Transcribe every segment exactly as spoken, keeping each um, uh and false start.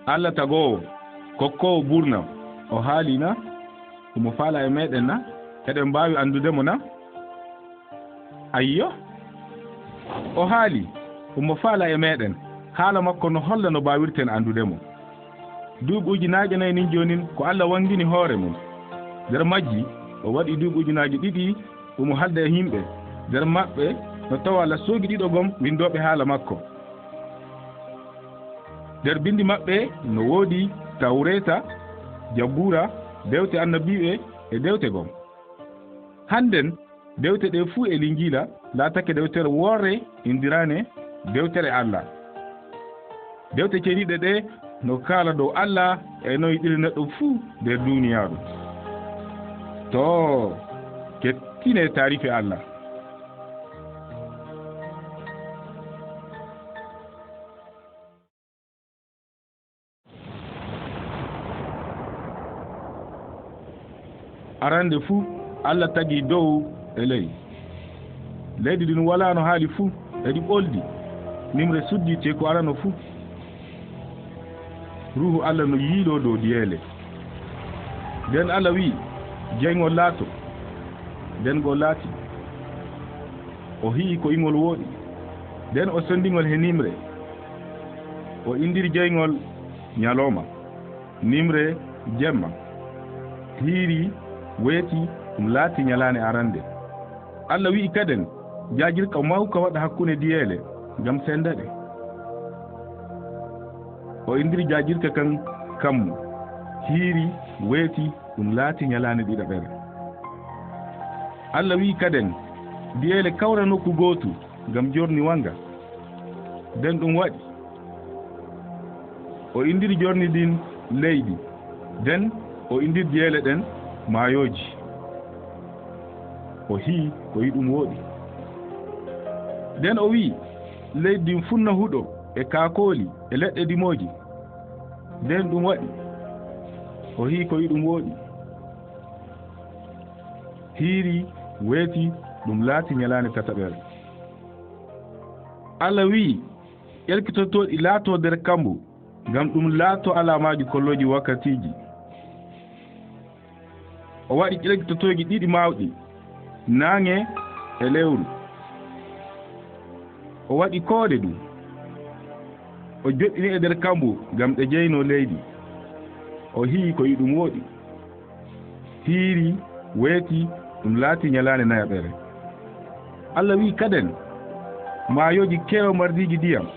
Alla tagoowo, kokkoowo buurnam, o haalii na? Omo faalaa e meeɗen na? Eɗen mbaawi anndude mo na? Ayyo, o haalii, omo faalaa e meeɗen. Haala makko no holla no mbaawirten anndude mo. Duuɓi ujunaaje nayi nin joonin ko Alla wanngini hoore mum. Nder majji, o waɗi duuɓi ujunaaje ɗiɗi omo haalda e yimɓe. Nder maɓɓe no tawaa lasooji ɗiɗo gom winndooɓe haala makko. Nder binndi maɓɓe no woodi Tawreeta, Jabuura, dewte annabiiɓe e dewte gom. Hannden, dewte ɗee fuu e Linjiila laatake dewtere woorre inndiraane Dewtere Alla. Dewte ceniiɗe ɗee no kaala dow Alla e no yiɗiri neɗɗo fuu nder duuniyaaru. Too, kettinee taarife Alla. Arande fuu, Alla tagi dow e ley. Leydi ndin walaano haali fuu, eɗi ɓoldi. Nimre suddi teeku arano fuu. Ruuhu Alla no yiiloo dow diyeele. Nden Alla wi'i, "Jeyngol laato." Nden ngol laati. O hi'i ko ingol wooɗi. Nden o senndi ngol he nimre. O inndiri jeyngol Ñalooma, nimre Jemma. Hiiri, weeti, ɗum laati ñalaande arande. Alla wi'i kaden, "Jaajirka mawka waɗa hakkunde diyeele, ngam sennda ɗe." O inndiri jaajirka kan Kammu. Hiiri, weeti, ɗum laati ñalaande ɗiɗaɓere. Alla wi'i kaden, "Diyeele kawra nokku gootu, ngam jorni wanga." Nden ɗum waɗi. O inndiri jorni ɗin Leydi. Nden o inndiri diyeele ɗen Maayooji. O hi'i ko iɗum wooɗi. Nden o wi'i, "Leydi ndin funna huɗo e kaakooli e leɗɗe dimooji." Nden ɗum waɗi. O hi'i ko iɗum wooɗi. Hiiri, weeti, ɗum laati ñalaande tataɓere. Alla wi'i, "Ƴelkitotooɗi laatoo nder kammu, ngam ɗum laatoo alaamaaji kollooji wakkatiiji." O waɗi ƴelkitotooji ɗiɗi mawɗi, naaŋe e lewru. O waɗi koode ɗum. O joɗɗini e nder kammu ngam ɗe jeynoo leydi. O hi'i ko iɗum wooɗi. Hiiri, weeti, ɗum laati ñalaande nayaɓere. Alla wi'i kaden, "Maayooji keewa mardiiji ndiyam,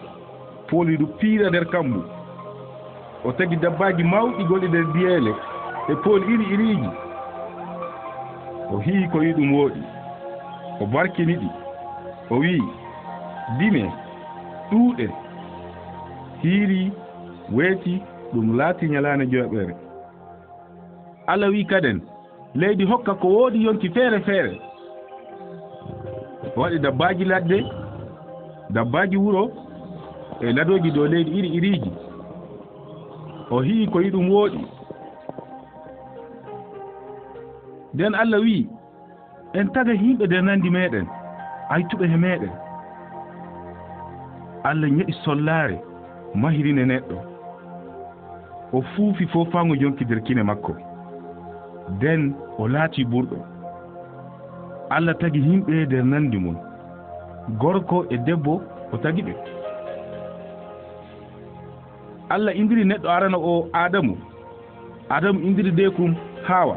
pooli du piira nder kammu." O tagi dabbaaji mawɗi gonɗi nder diyeele e pooli iri iriiji. O hi'i ko iɗum wooɗi. O barkini ɗi. O wi'i, "Dime, ɗuuɗe." Hiiri, weeti, ɗum laati ñalaande joyaɓere. Alla wi'i kaden, "Leydi hokka ko wooɗi yonki feere feere." O waɗi dabbaaji ladde, dabbaaji wuro, e ladooji dow leydi iri iriiji. O hi'i ko iɗum wooɗi. Nden Alla wi'i, "En taga yimɓe nder nandi meeɗen, aytuɓe he meeɗen." Alla nyeɗi sollaare, mahirine neɗɗo. O fuufi foofaango yonki nder kine makko. Nden o laati burɗo. Alla tagi yimɓe nder nandi mum. Gorko e debbo o tagi ɓe. Alla indiri neɗɗo arano o Aadamu. Aadamu indiri deekum Haawa.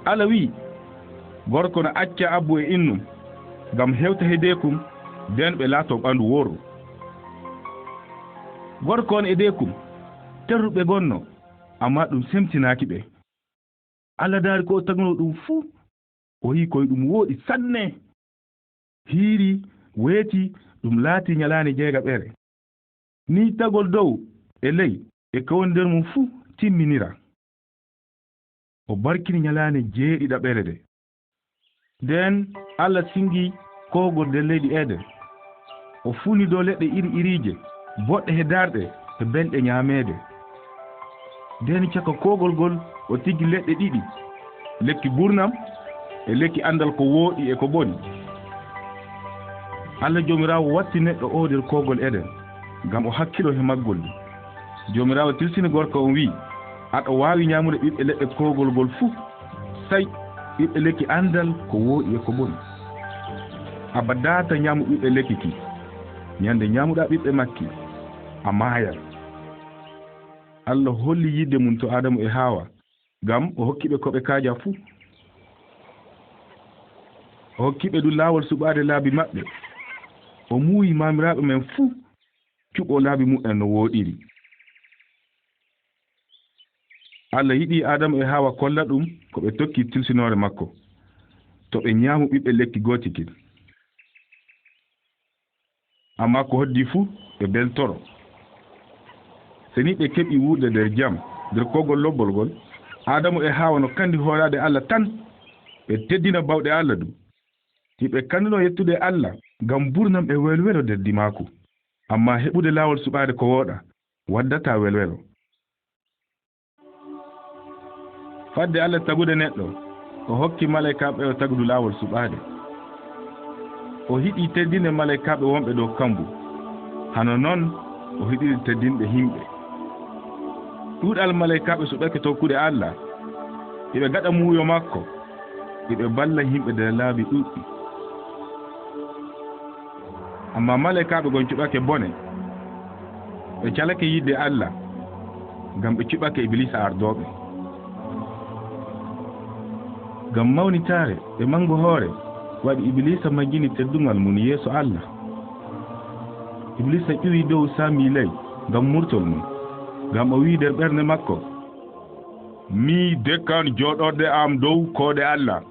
Alla wi'i, "Gorko na acca abbu e innum, ngam hewta he deekum, nden ɓe laato ɓandu wooru." Gorko on e deekum, terru ɓe gonno, amma ɗum semtinaaki ɓe. Alla daari ko o taguno ɗum fuu, o yi'i koy ɗum wooɗi sanne. Hiiri, weeti, ɗum laati nyalaane jeegaɓere. Nii tagol dow e ley e ko woni nder mum fuu timminira. O barkini nyalaane jeeɗiɗaɓere nde. Nden Alla singi koogol nder leydi Eden. O fuuni dow leɗɗe iri-iriije, boɗɗe he darɗe, e belɗe nyaameede. Nden caka koogol ngol o tigi leɗɗe ɗiɗi, lekki gurnam e lekki anndal ko wooɗi e ko boni. Alla Joomiraawo watti neɗɗo oo nder koogol Eden, ngam o hakkiloo he maggol. Joomiraawo tilsini gorko on, wi'i, "Aɗa waawi nyaamude ɓiɓɓe leɗɗe koogol ngol fuu, sey ɓiɓɓe lekki andal ko wooɗi e ko boni. Abada taa nyaamu ɓiɓɓe lekki ki. Nyande nyaamuɗaa ɓiɓɓe makki, a maayan." Allah holli yidde mum to Aadamu e Haawa, ngam o hokki ɓe ko ɓe kaaja fuu. O hokki ɓe du laawol suɓaade laabi maɓɓe. O muuyi maamiraaɓe men fuu cuɓoo laabi muɓɓen no wooɗiri. Allah yiɗi Aadamu e Haawa kolla ɗum ko ɓe tokki tilsinoore makko, to ɓe nyaamu ɓiɓɓe lekki gooti kin. Ammaa ko hoddi fuu, ɓe beltoro. Se ni ɓe keɓi wuurde nder jam, nder koogol lobbol ngol, Aadamu e Haawa no kandi hoolaade Allah tan, ɓe teddina bawɗe Allah du. Hiɓe kanduno yettude Allah ngam burnam e welwelo nder dimaaku. Ammaa heɓude laawol suɓaade ko wooɗaa waddataa welwelo. Fadde Allah tagude neɗɗo, o hokki malaykaaɓe o tagudu laawol suɓaade. O hiɗi teddinde malaykaaɓe wonɓe dow kambu, hano non o hiɗiri teddinde himɓe. Ɗuuɗal malaykaaɓe suɓake tokkude Allah, iɓe gaɗa muuyo makko, iɓe balla himɓe nder laabi ɗuuɗɗi. Ammaa malaykaaɓe gon cuɓake bone, ɓe calake yidde Allah, ngam ɓe cuɓake Ibiliisa ardooɓe. Ngam mawnitaare e mangu hoore waɗi Ibiliisa majjini teddungal mum yeeso Allah. Ibiliisa ƴuwi dow saami ley ngam murtol mum, ngam o wi'i nder ɓernde makko, "Mi dekkan jooɗorde am dow koode Allah,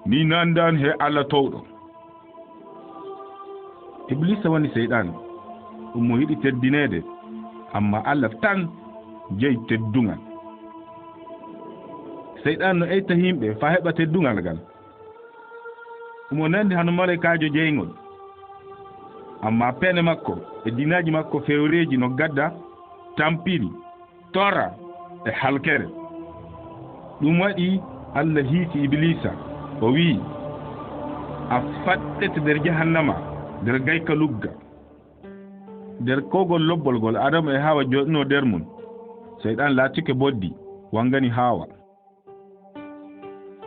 mi nandan he Allah towɗo." Ibliisa woni Seyɗan, ɗum mo yiɗi teddineede, ammaa Allah tan jeyi teddungal. Seyɗan no eyta yimɓe faa heɓa teddungal ngal. Omo nandi hano maleykaajo jeyngol, ammaa peene makko e dinaaji makko fewreeji no gadda tampiri, torra e halkere. Ɗum waɗi Allah hiiti Ibiliisa, o wi'i, "A faɗɗete nder jahannama, nder gayka lugga." Nder koogol lobbol ngol Aadama e Haawa jooɗinoo nder mum, Seyɗan laatike boddi, wangani Haawa.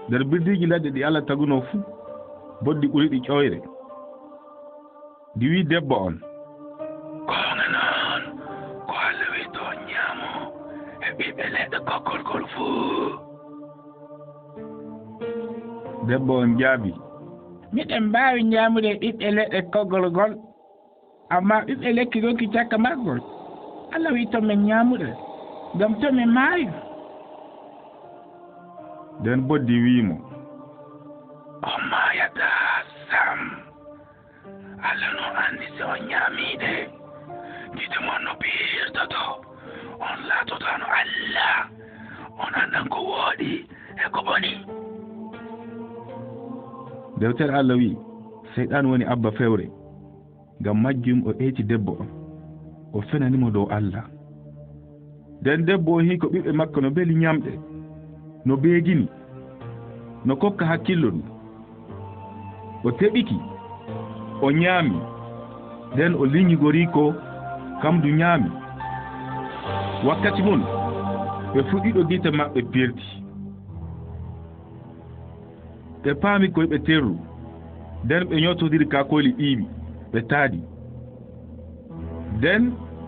Nder birdiiji ladde ɗi Allah tagunoo fuu, boddi ɓuri ɗi ƴoyre. Ndi wi'i debbo on, "Goonga non, ko Allah wi'i to on nyaamu e ɓiɓɓe leɗɗe kokkol ngol fuu?" Debbo on jaabi, "Miɗen mbaawi nyaamude ɓiɓɓe leɗɗe kokkol ngol, ammaa ɓiɓɓe lekki gonki caka maggol, Allah wi'i to men nyaamude, ngam to men maayu." Nden boddi wi'i mo, "On maayataa sam. Allah no anndi si on nyaamii ɗe, gite mon no piirtoto, on laatotaano Allah, on anndan ko wooɗi e ko boni." Dewtere Allah wi'i, Seyɗan woni abba fewre. Ngam majjum o eyti debbo on, o fenani mo dow Allah. Nden debbo on hii ko ɓiɓɓe makko no mbeli nyamɗe, no beegini, no kokka hakkillo ɗum. O teɓiki, o nyaami, nden o linyigori ko kam du nyaami. Wakkati mum, ɓe fuu ɗiɗo gite maɓɓe pirti. Ɓe paami koy ɓe terru. Nden ɓe nyootodiri kaakooli ɓiiɓi, ɓe taadi. Nden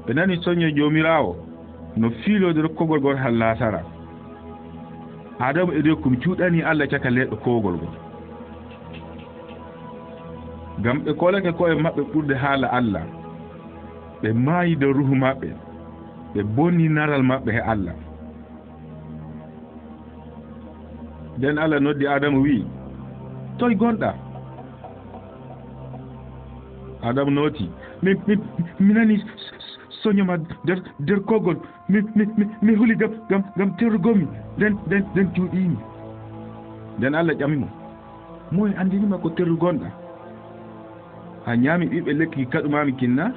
ɓe nani sonnyo Joomiraawo no fiiloo nder koogol ngol haa laasara. Aadama e Reekum cuuɗanii Allah caka leeɗo koogol ngol. Ngam ɓe koolake ko'e maɓɓe ɓurde haala Allah, ɓe maayi nder ruuhu maɓɓe, ɓe bonni naral maɓɓe he Allah. Nden Allah noddi Aadama, wi'i, "Toy ngonɗaa?" Aadama nootii, "Mi, mi, mi nani s-, s-, sonnyo ma nder, nder koogol. Mi, mi, mi, mi huli ngam, ngam, ngam terrugomi. Nden, nden, nden cuuɗiimi." Nden Allah ƴami mo, "Moye anndini ma ko terru ngonɗaa? A nyaami ɓiɓɓe lekki kaɗumaami kin naa?"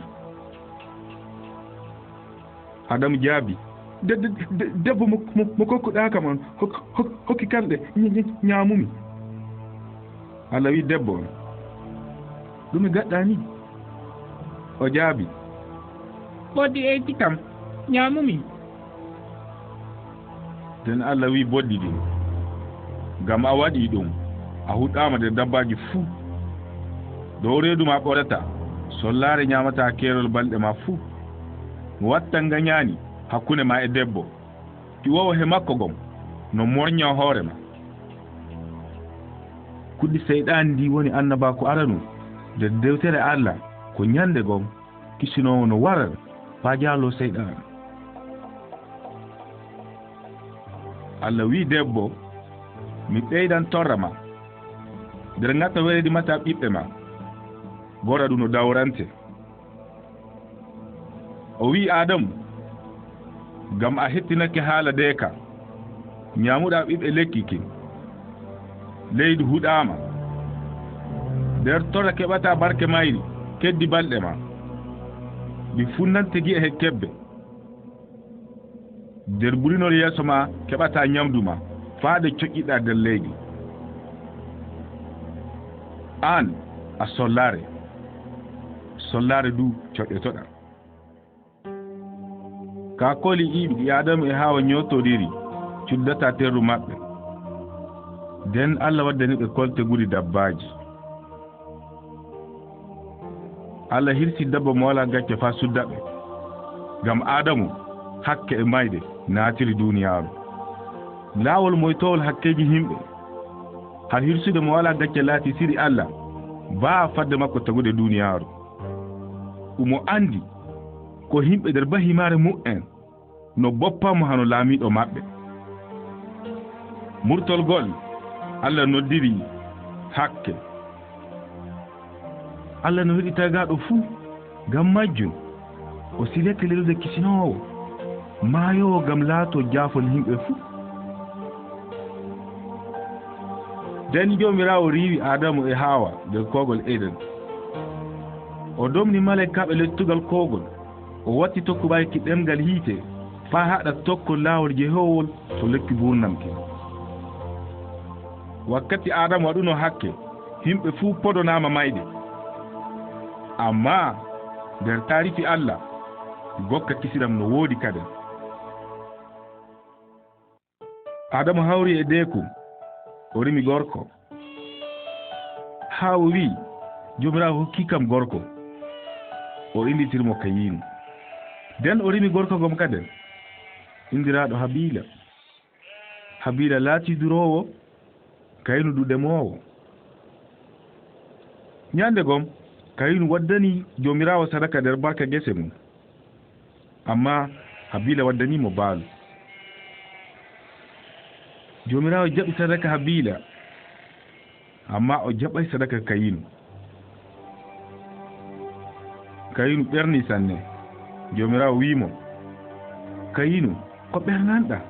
Aadama jaabi, "De-, de-, de-, debbo mo, mo, mo kokkuɗaa kam on hok-, hok-, hokki kam ɗe, ny-, ny-, nyaamumi." Allah wi'i debbo on, "Ɗume ngaɗɗaa nii?" O jaabi, "Ɓoddi eyti kam, Ñaamumi. Nden Allah wi'i boddi ɗin, ngam a waɗii ɗum, a huɗaama nder dabbaaji fuu. Dow reedu ma ɓorata, sollaare ñaamata keerol balɗe ma fuu. Mi wattan ngañaani hakkunde ma e debbo, ƴuwoowo he makko gom no morña hoore ma. Kuddi seyɗaani ndi woni annabaaku aranu nder dewtere Allah ko ñande gom kisinoowo no waran faa jaaloo seyɗaani. Allah wi'i debbo, mi ɓeydan torra ma. Nder ŋatta wereedi mata ɓiɓɓe ma, gora ɗum no dawrante. O wi'i Aadamu, ngam a hettinake haala deeka, ñaamuɗaa ɓiɓɓe lekki kin, leydi huɗaama. Nder torra keɓataa barke mayri keddi balɗe ma. Ɗi funnante gi'e he kebbe. Nder burinol yeeso ma keɓataa ñamdu ma, faa nde coƴƴiɗaa nder leydi. Aan a sollaare, sollaare du coƴƴotoɗaa. Kaa kooli ɗiɗi ɗi Aadamu e Haawa ñootoriri cuddataa terru maɓɓe. Nden Allah waddani ɓe kolte guri dabbaaji. Allah hirsi dabba mo walaa gacce faa sudda ɓe. Ngam Aadamu, hakke e mayde naatiri duuniyaaru. Laawol moytoowol hakkeeji himɓe, har hirsude mo walaa gacce laatii siri Allah, baa fadde makko tagude duuniyaaru. Umo anndi ko himɓe nder bahimaare mu'en no boppa mo hano laamiiɗo maɓɓe. Murtol gol Allah noddiri hakke. Allah no yiɗi tagaaɗo fuu, ngam majjum o silake lelude kisinoowo, maayoowo ngam laatoo jaafol yimɓe fuu. Nden Joomiraawo riiwi Aadamu e Haawa nder koogol Eden. O domni malaykaaɓe lettugal koogol, o watti tokkuɓaaki ɗemngal hiite faa haɗa tokkol laawol jehoowol to lekki buurnam kin. Wakkati Aadamu waɗunoo hakke, yimɓe fuu podonaama mayde. Ammaa nder taarifi Allah, gokka kisiram no woodi kaden. Aadamu hawri e deekum, o rimi gorko. Haawa wi'i, Joomiraawo hokki kam gorko. O innditiri mo Kayiinu. Nden o rimi gorko gom kaden, inndiraaɗo Habiila. Habiila laatii duroowo, Kayiinu du demoowo. Ñande gom, Kayiinu waddani Joomiraawo sadaka nder barka gese mum. Ammaa Habiila waddani mo baalu. Joomiraawo jaɓi sadaka Habiila, ammaa o jaɓay sadaka Kayiinu. Kayiinu ɓerni sanne. Joomiraawo wi'i mo, Kayiinu, ko ɓernanɗaa?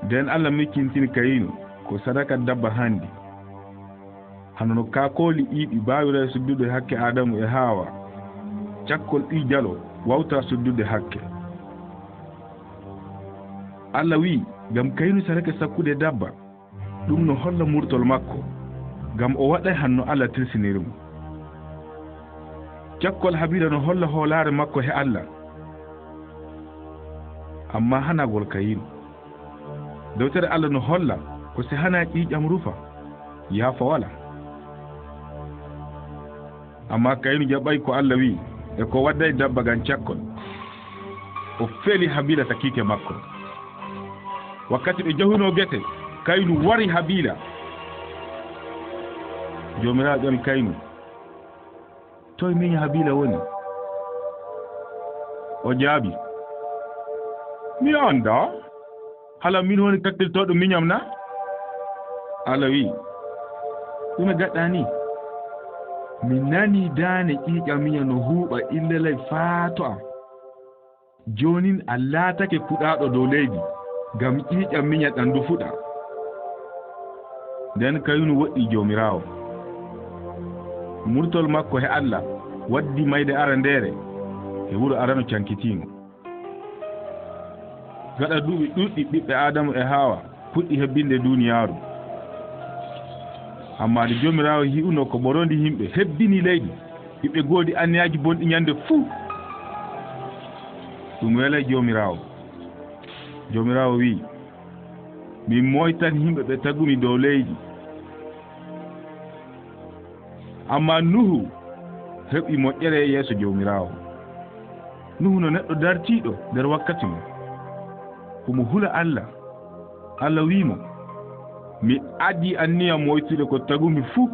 Nden Allah miccintini Kayiinu ko sadaka dabba hanndi. Hano no kaakooli ɗiɗi baawiray suddude hakke Aadamu e Haawa, cakkol ɓii jalo wawtaa suddude hakke. Allah wi'i, ngam Kayiinu sadaka sakkude dabba, ɗum no holla murtol makko, ngam o waɗay hano Allah tilsiniri mo. Cakkol Habiila no holla hoolaare makko he Allah, ammaa hanagol Kayiinu. Dewtere Allah no holla ko si hanaa ƴiiƴam rufa, yaafa walaa. Ammaa Kayiinu jaɓay ko Allah wi'i e ko wadday dabba ngam cakkol. O feli Habiila sakiike makko. Wakkati ɓe jahunoo gese, Kayiinu wari Habiila. Joomiraawo ƴami Kayiinu, "Toy minya Habiila woni?" O jaabi, "Mi anndaa. Hala min woni kakkiltooɗo minyam na?" Allah wi'i, "Ɗume gaɗɗaa ni? Mi nanii daane ƴiiƴam minyam no huuɓa illelay faa to am. Joonin a laatake kuɗaaɗo dow leydi, ngam ƴiiƴam minyam ɗam du fuɗa." Nden Kayiinu woɗɗii Joomiraawo. Murtol makko he Allah waddi mayde arandeere he wuro arano cankitiingo. Gaɗa duuɓi ɗuuɗɗi ɓiɓɓe Aadamu e Haawa puɗɗi hebbinde duuniyaaru. Ammaa nde Joomiraawo yi'unoo ko ɓorondi yimɓe hebbinii leydi, yimɓe ngoodi anniyaaji bonɗi nyannde fuu. Ɗum welay Joomiraawo. Joomiraawo wi'i, "Min moytan yimɓe ɓe tagumi dow leydi." Ammaa Nuhu heɓi moƴƴere yeeso Joomiraawo. Nuhu no neɗɗo dartiiɗo nder wakkati mum. Omo hula Allah. Allah wi'i mo, "Mi adii anniya moytude ko tagumi fuu,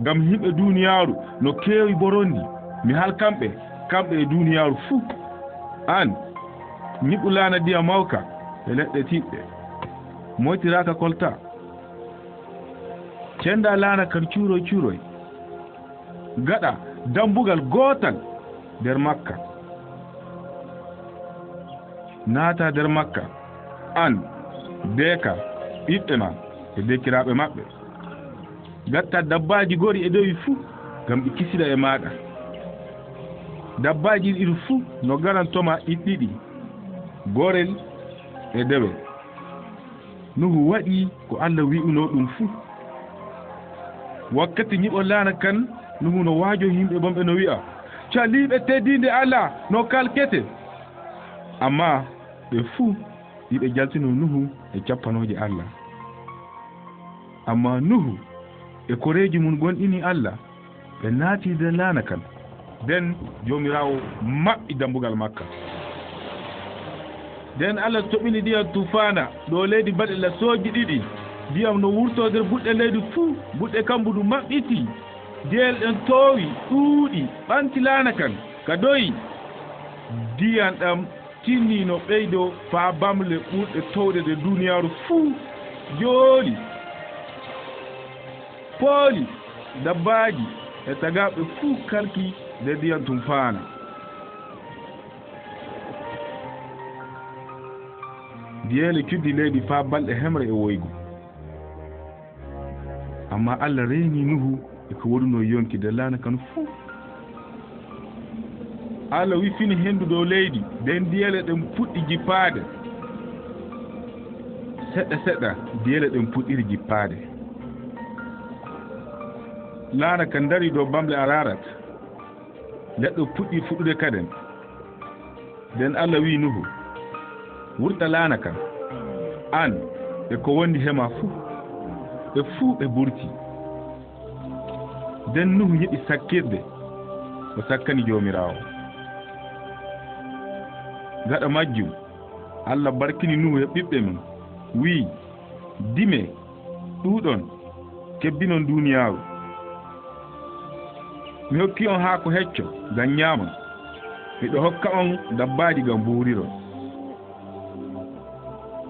ngam yimɓe duuniyaaru no keewi borondi. Mi halkan ɓe, kamɓe e duuniyaaru fuu. An, nyiɓu laana ndiyam mawka e leɗɗe tiiɗɗe, moytiraaka kolta. Cendaa laana kan cuuroy cuuroy. Gaɗa dambugal gootal nder makka. Naata nder makka, an, deeka, ɓiɓɓe ma, e deekiraaɓe maɓɓe. Ngatta dabbaaji gori e dewi fuu, ngam ɗi kisida e maaɗa. Dabbaaji ɗiɗi fuu no garanto ma ɗiɗɗiɗi, gorel e dewel." Nuhu waɗi ko Allah wi'unoo ɗum fuu. Wakkati nyiɓol laana kan, Nuhu no waajoo yimɓe bonɓe no wi'a, "Caliiɓe teddiinde Allah no kalkete." Ammaa ɓe fuu iɓe jaltino Nuhu e cappanooje Allah. Ammaa Nuhu e koreeji mum goonɗini Allah, ɓe naati nder laana kan. Nden Joomiraawo maɓɓi dambugal makka. Nden Allah toɓini ndiyam tufaana dow leydi balɗe lasooji ɗiɗi. Ndiyam no wurtoo nder buɗɗe leydi fuu, buɗɗe kammu du maɓɓitii. Diyel ɗen toowi, ɗuuɗi, ɓanti laana kan, ka doyi. Ndiyam ɗam tinni no ɓeydoo faa bamle ɓurɗe towɗe ɗe duuniyaaru fuu jooli. Pooli, dabbaaji e tagaaɓe fuu kalki nder ndiyam tufaana. Diyeele cuddi leydi faa balɗe hemre e woygu. Ammaa Allah reenii Nuhu e ko wonunoo yonki nder laana kan fuu. Allah wifini henndu dow leydi, nden diyeele ɗen puɗɗi jippaade. Seɗɗa seɗɗa, diyeele ɗen puɗɗiri jippaade. Laana kan darii dow bamle Ararat. Leɗɗe puɗɗi fuɗude kaden. Nden Allah wi'i Nuhu, "Wurta laana kan, an e ko wondi he maa fuu." Ɓe fuu ɓe burti. Nden Nuhu nyiɓi sakkirde, o sakkani Joomiraawo. Gaɗa majjum, Allah barkini Nuhu e ɓiɓɓe mum, wi'i, "Dimee, ɗuuɗon, kebbinon duuniyaaru. Mi hokki on haako hecco ngam nyaamon. Miɗo hokka on dabbaaji ngam mbuuriron.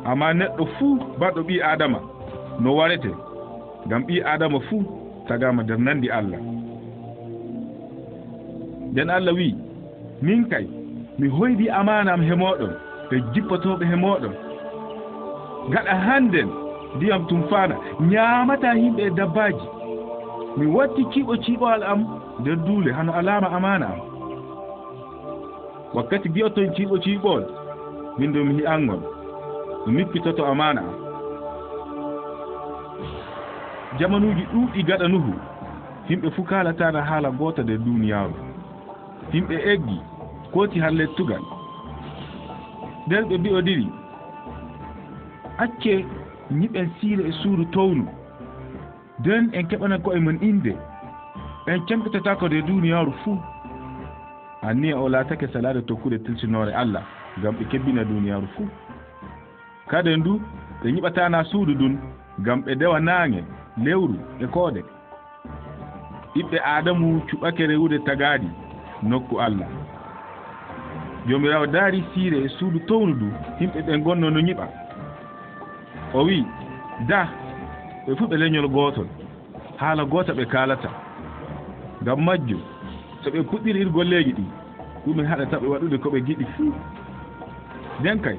Ammaa neɗɗo fuu baɗɗo ɓii Aadama no warete, ngam ɓii Aadama fuu tagaama nder nanndi Allah." Nden Allah wi'i, "Min kay, mi hoyɗi amaana am he mooɗon e jippotooɓe he mooɗon. Gaɗa hannden ndiyam tumfaana nyaamataa yimɓe e dabbaaji. Mi watti ciiɓo ciiɓowal am nder duule hano alaama amaana am. Wakkati mbi'oton ciiɓo ciiɓowal, min du mi hi'an on, mi mippitoto amaana am." Jamanuuji ɗuuɗi gaɗa Nuhu, yimɓe fuu kaalataana haala goota nder duuniyaaru. Yimɓe eggi, kooti har lettugal. Nden ɓe mbi'odiri, "Accee nyiɓen siire e suudu townu. Nden en keɓanan ko'e men innde. En cankitataako nder duuniyaaru fuu." Anniya o laatake salaade tokkude tilsinoore Allah, ngam ɓe kebbina duuniyaaru fuu. Kaden du, ɓe nyiɓataana suudu ndun, ngam ɓe dewa naaŋe, lewru e koode. Ɓiɓɓe Aadamu cuɓake rewude tagaadi nokku Allah. Joomiraawo daari siire e suudu townu ndu yimɓe ɓen ngonno no nyiɓa. O wi'i, "Dah, ɓe fuu ɓe lenyol gootol, haala goota ɓe kaalata. Ngam majjum, so ɓe puɗɗiri ir golleeji ɗi, ɗum e haɗata ɓe waɗude ko ɓe ngiɗi fuu. Nden kay,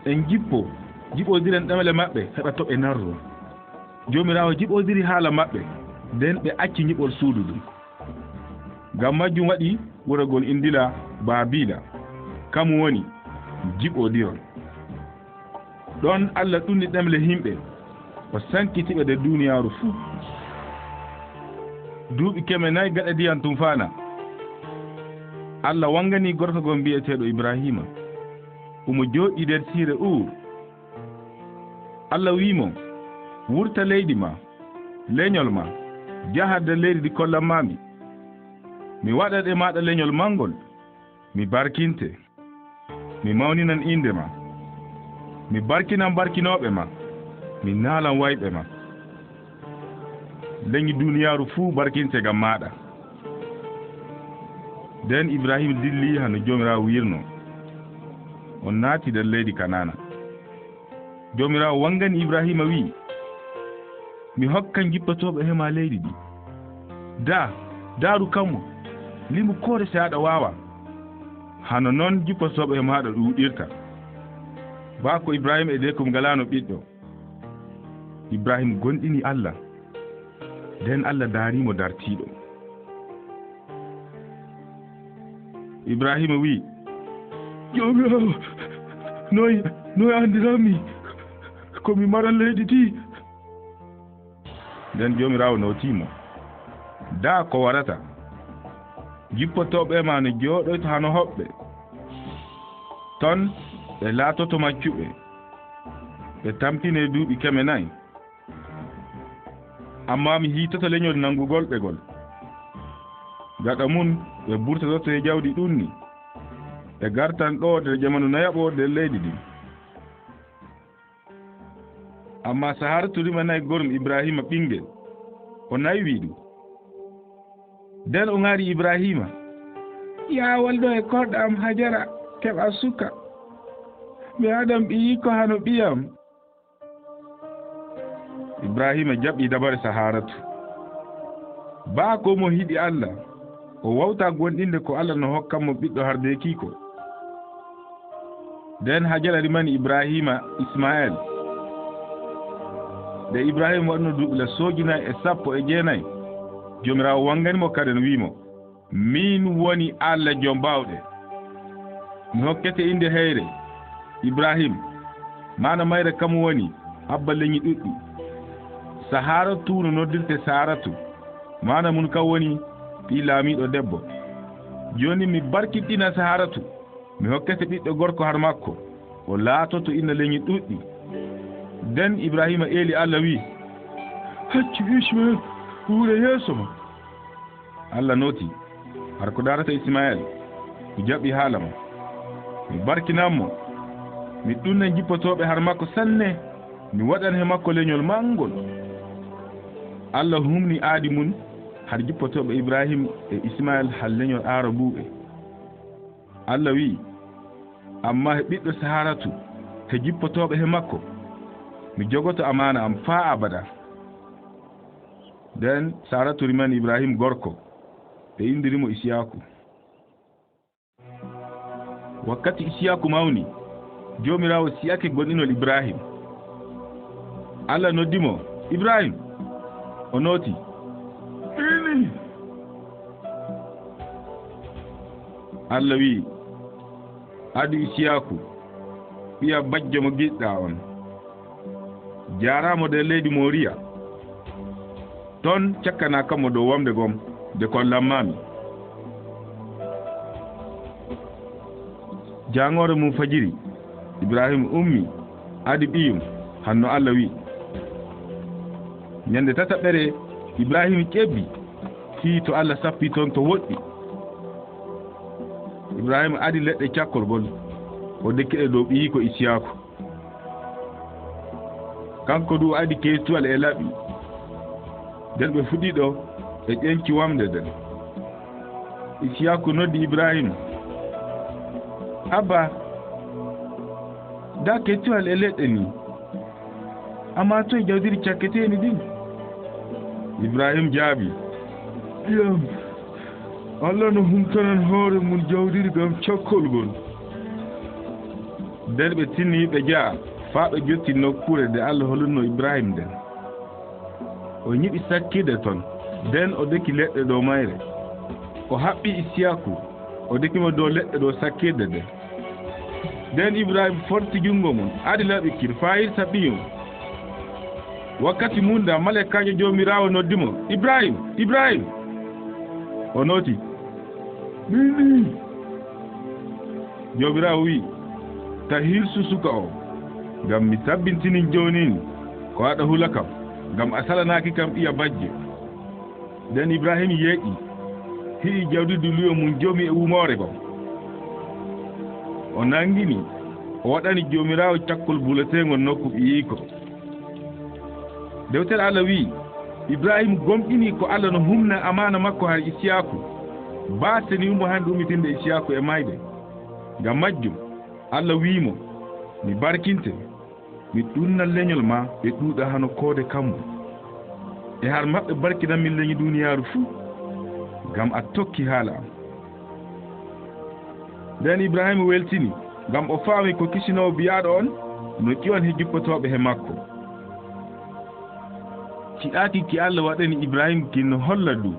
en jippo, jiɓodiren ɗemle maɓɓe, heɓa to ɓe narro." Joomiraawo jiɓodiri haala maɓɓe, nden ɓe acci nyiɓol suudu ndun. Ngam majjum waɗi wuro ngol indila Baabila, kamu woni jiɓodirol. Ɗon Allah ɗunni ɗemle yimɓe, o sankiti ɓe nder duuniyaaru fuu. Duuɓi keme nayi gaɗa ndiyam tumfaana, Allah wangani gorko gom bi'eteeɗo Ibrahiima. omo jooɗii nder siire Uur. Allah wi'i mo, "Wurta leydi ma, lenyol ma, jaha nder leydi ndi kollanmaami. Mi waɗan e maaɗa lenyol manngol, mi barkinte. Mi mawninan innde ma. Mi barkinan barkinooɓe ma, mi naalan wayɓe ma. Lenyi duniyaaru fuu barkinte ngam maaɗa." Nden Ibrahiima dilli hano Joomiraawo wi'irno. O naati nder leydi Kanaana. Joomiraawo wangani Ibrahiima, wi'i, "Mi hokkan jippotooɓe he maa leydi ndi. Daa, daaru kammu, limu koode se aɗa waawa. Hano non jippotooɓe he maaɗa ɗuuɗirta." Baa ko Ibrahiima e deekum ngalaano ɓiɗɗo. Ibrahiima gomɗini Allah. Nden Allah daari mo dartiiɗo. Ibrahiima wi'i, "Joomiraawo, noy, noy anndiranmi ko mi maran leydi ndi?" Nden Joomiraawo nootii mo, "Daa ko warata. Jippotooɓe ma no jooɗoyto hano hoɓɓe. Ton ɓe laatoto maccuɓe. Ɓe tampinee duuɓi keme nay. Ammaa mi hiitoto lenyol nanngugol ɓe ngol. Gaɗa mun ɓe burtoto e jawdi ɗunni. Ɓe gartan ɗoo nder jamanu nayaɓo nder leydi ndin." Ammaa Saharatu rimanay gorum Ibrahiima ɓinngel. O naywi ɗum. Nden o ŋaari Ibrahiima, "Yaa wal ɗoo e korɗo am Hajara, keɓa suka. Mi waɗan ɓiyiiko hano ɓiyam." Ibrahiima jaɓi dabare Saharatu. Baa ko mo hiɗi Allah, o wawta gomɗinde ko Allah no hokkan mo ɓiɗɗo hardeekiiko. Nden Hajara rimani Ibrahiima Ismael. Nde Ibrahiima waɗuno duuɓi la sooji nay e sappo e jeenay, Joomiraawo wangani mo kaden, wi'i mo, "Min woni Allah Jom Baawɗe. Mi hokkete innde heyre, Ibrahiim. Maana mayre kam woni Abba lenyi ɗuɗɗi." Saharatu no noddirte Saaratu. Maana mun kam woni ɓii laamiiɗo debbo. Jooni mi barkiɗina Saharatu. Mi hokkete ɓiɗɗo gorko har makko. O laatoto inna lenyi ɗuɗɗi. Nden Ibrahiima eeli Allah, wi'i, "Accu Ismael wuura yeeso ma." Allah nooti, "Har ko daarata Ismael, mi jaɓi haala ma. Mi barkinan mo, mi ɗunnan jippotooɓe har makko sanne, mi waɗan he makko lenyol manngol." Allah humni aadi mun har jippotooɓe Ibrahiim e Ismael har lenyol Aarabuuɓe. Allah wi'i, "Ammaa he ɓiɗɗo Saaratu, he jippotooɓe he makko, mi jogoto amaana am faa abada." Nden Saaratu rimani Ibrahiim gorko, ɓe inndiri mo Isiyaaku. Wakkati Isiyaaku mawni, Joomiraawo si'ake gomɗinol Ibrahiim. Allah noddi mo, "Ibrahiim!" O nooti, "Miin nii." Allah wi'i, "Adu Isiyaaku, ɓiya bajjo mo giɗɗaa on. Jaaraamo nder leydi Mooriya. Ton cakkanaa kam mo dow wamnde gom, de kollanmaami." Jaangoore mum fajiri, Ibrahiim ummi, adi ɓiyum, hanno Allah wi'i. Nyande tataɓere, Ibrahiim ƴebbi, fii to Allah sappi ton to woɗɗi. Ibrahiim adi leɗɗe cakkorgol, o dekki ɗe dow ɓiyiiko Isiyaaku. Kanko du adi keetuwal e laɓi. Nden ɓe fuɗɗi ɗo e ƴenci wamnde nden. Isiyaaku noddi Ibrahiim, "Abba, daa keetuwal e leɗɗe nii. Ammaa toy jawdiri cakketeeni ɗin?" Ibrahiim jaabi, "Ɓiyam, Allah no humtanan hoore mum jawdiri ngam cakkol ngol." Nden ɓe tinni ɓe njaha faa ɓe njotti nokkuure nde Allah holluno Ibrahiim nden. O nyiɓi sakkirde ton, nden o deki leɗɗe dow mayre. O haɓɓi Isiyaaku, o deki mo dow leɗɗe dow sakkirde nden. Nden Ibrahiim forti junngo mum, adi laɓi kin faa hirsa ɓiyum. Wakkati mum da, maleykaajo Joomiraawo noddi mo, "Ibrahiim! Ibrahiim!" O nooti, "Miin nii." Joomiraawo wi'i, Ta hirsu suka o, ngam mi tabbintinin joonin ko aɗa hula kam, ngam a salanaaki kam ɓiya bajjo. Nden Ibrahim yeeƴi, hi'i jawdi duluyo mum joomi e umoore gom. O nangini, o waɗani Joomiraawo cakkol buleteengol nokku ɓiyiiko. Dewtere Allah wi'i, Ibrahim gomɗini ko Allah no humna amaana makko har Isiyaaku, baa seniimo hande ummitinde Isiyaaku e mayde. Ngam majjum, Allah wi'i mo, mi barkinte, mi ɗuuɗnan lenyol ma ɗe ɗuuɗa hano koode kammu. E har maɓɓe barkinanmi lenyi duuniyaaru fuu, ngam a tokki haala am. Nden Ibrahim weltini, ngam o faami ko kisinoowo biyaaɗo on no ƴiwan he juppotooɓe he makko. Ci'aaki ki Allah waɗani Ibrahim kin no holla du,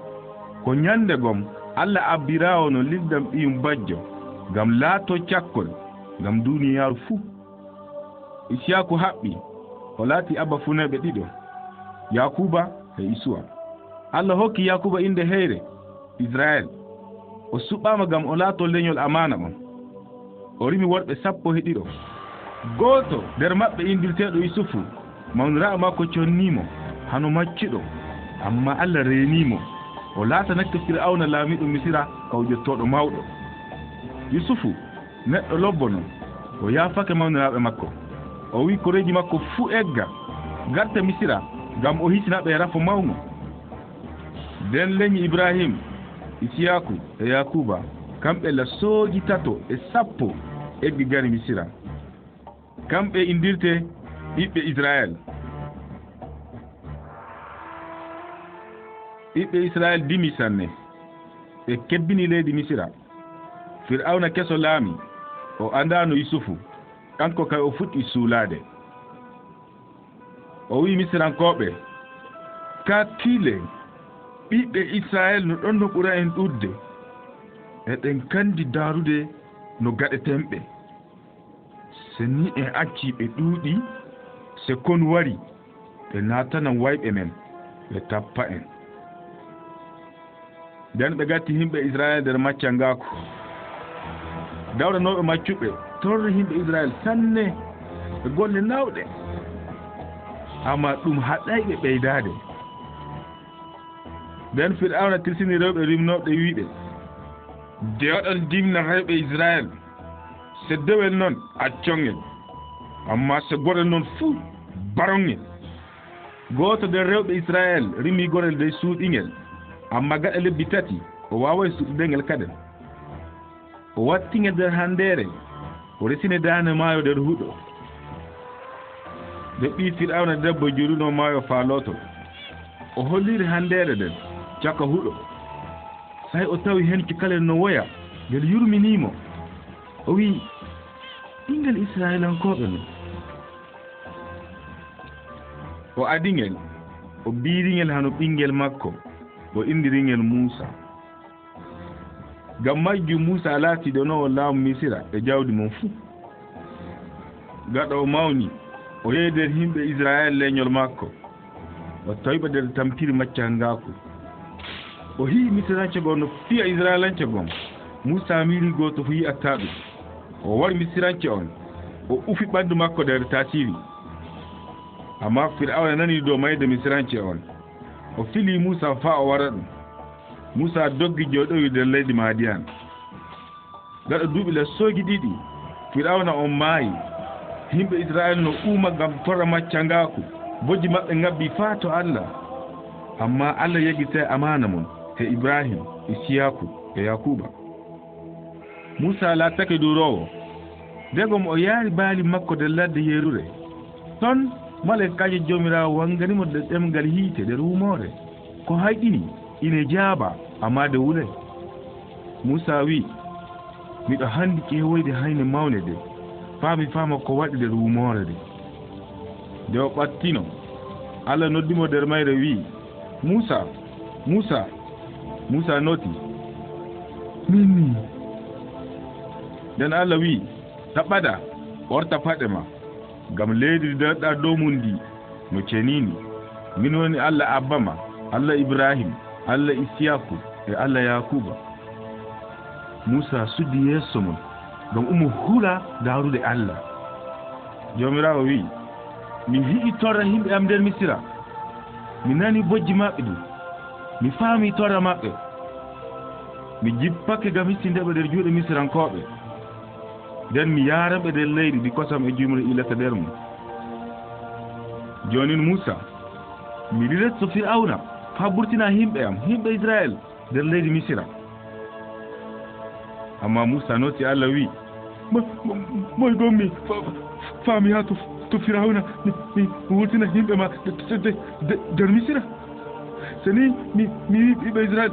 ko nyande gom Allah abbiraawo no lildam ɓiyum bajjo, ngam laatoo cakkol ngam duuniyaaru fuu. Isiyaaku haɓɓi, o laati abba funeeɓe ɗiɗo, Yaakuuba e Isuwa. Allah hokki Yaakuuba innde heyre, Isra'el. O suɓaama ngam o laatoo lenyol amaana on. O rimi worɓe sappo e ɗiɗo. Gooto nder maɓɓe inndirteeɗo Yusufu, mawniraaɓe makko connii mo hano maccuɗo, ammaa Allah reenii mo. O laatanakke Fir'awna laamiiɗo Misira kawjottooɗo mawɗo. Yusufu neɗɗo lobbo non, o yaafake mawniraaɓe makko. O wi'i koreeji makko fuu egga, garta Misira, ngam o hisina ɓe rafo mawŋo. Nden lenyi Ibrahim, Isiyaaku e Yaakuuba, kamɓe la sooji tato e sappo eggi gari Misira. Kamɓe inndirte ɓiɓɓe Isra'el. Ɓiɓɓe Isra'el dimi sanne. Ɓe kebbini leydi Misira. Fir'awna keso laami, o anndaano Yusufu, kanko kay o fuɗɗi suulaade. O wi'i Misirankooɓe, "Kakkile, ɓiɓɓe Isra'el no ɗon no ɓura en ɗuuɗde. Eɗen kandi daarude no gaɗeten ɓe. Se ni en accii ɓe ɗuuɗi, se konu wari, ɓe naatanan wayɓe men, ɓe tappa en." Nden ɓe gatti himɓe Isra'el nder maccangaaku. Dawranooɓe maccuɓe torri himɓe Isra'el sanne e golle nawɗe. Ammaa ɗum haɗay ɓe ɓeydaade. Nden Fir'awna tilsini rewɓe rimnooɓe, wi'i ɓe, "De oɗon dimna rewɓe Isra'el, se dewel non, accon ngel. Ammaa se gorel non fuu, baron ngel." Gooto nder rewɓe Isra'el rimi gorel dey suuɗi ngel, ammaa gaɗa lebbi tati o waaway suuɗude ngel kaden. O watti ngel nder handeere, o resi nde daande maayo nder huɗo. Nde ɓii Fir'awna debbo jooɗuno maayo faa looto, o holliri handeere nden caka huɗo. Sey o tawi heen cukalel no woya, ngel yurminii mo. O wi'i, "Ɓinngel Isra'ilankooɓe non." O adi ngel, o biiri ngel hano ɓinngel makko, o inndiri ngel Muusa. Ngam majjum Muusa laati donoowo laamu Misira e jawdi mum fuu. Gaɗa o mawni, o yehi nder himɓe Isra'el lenyol makko. O tawi ɓe nder tampiri maccangaaku. O hi'i Misirance goo no fiya Isra'ilance goo. Muusa miiri gooto fuu yi'ataa ɗum. O wari Misirance on, o ufi ɓanndu makko nder taasiri. Ammaa Fir'awna nani dow mayde Misirance on. O fili Muusa faa o wara ɗum. Muusa doggi jooɗowi nder leydi Madiyan. Gaɗa duuɓi lasooji ɗiɗi, Fir'awna on maayi. Himɓe Isra'el no uuma ngam torra maccangaaku. Bojji maɓɓe ngabbi faa to Allah. Ammaa Allah yeggitay amaana mum he Ibrahim, Isiyaaku e Yaakuuba. Muusa laatake duuroowo. Ndegom o yaari baali makko nder ladde yeerude. Ton, malaykaajo Joomiraawo wangani mo nder ɗemngal hiite nder wumoore. Ko hayɗini, ine jaaba, ammaa de wulay. Muusa wi'i, "Miɗo hanndi ƴeewoyde hayne mawne de, faa mi faama ko waɗi nder wumoore de." Nde o ɓattino, Allah noddi mo nder mayre, wi'i, "Muusa, Muusa!" Muusa nootii, "Min nii." Nden Allah wi'i, "Taɓɓada, ɓorta paɗe ma, ngam leydi ndi ndaroɗaa dow mum ndi no cenini. Min woni Allah abba ma, Allah Ibrahim, Allah Isiyaaku e Allah Yaakuuba." Muusa suddi yeeso mum. Ngam omo hula daarude Allah. Joomiraawo wi'i, "Mi yi'i torra yimɓe am nder Misira. Mi nani bojji maɓɓe ɗi. Mi faami torra maɓɓe. Mi jippake ngam histindeɓe nder juuɗe Misirankooɓe. Nden mi yaaranɓe nder leydi ndi kosam e jumri ilata nder mum." Joonin Muusa, mi liloto Fir'awna faa burtina yimɓe am, yimɓe Isra'el, nder leydi Misira. Ammaa Muusa nootii Allah, wi'i, "Mo-, mo-, moy ngonmi fa-, fa-, faa mi yaha to, to Fir'awna, mi, mi wurtina yimɓe ma de-, de-, de-, de-, nder Misira? Se nii mi, mi wi'i ɓiɓɓe Isra'el,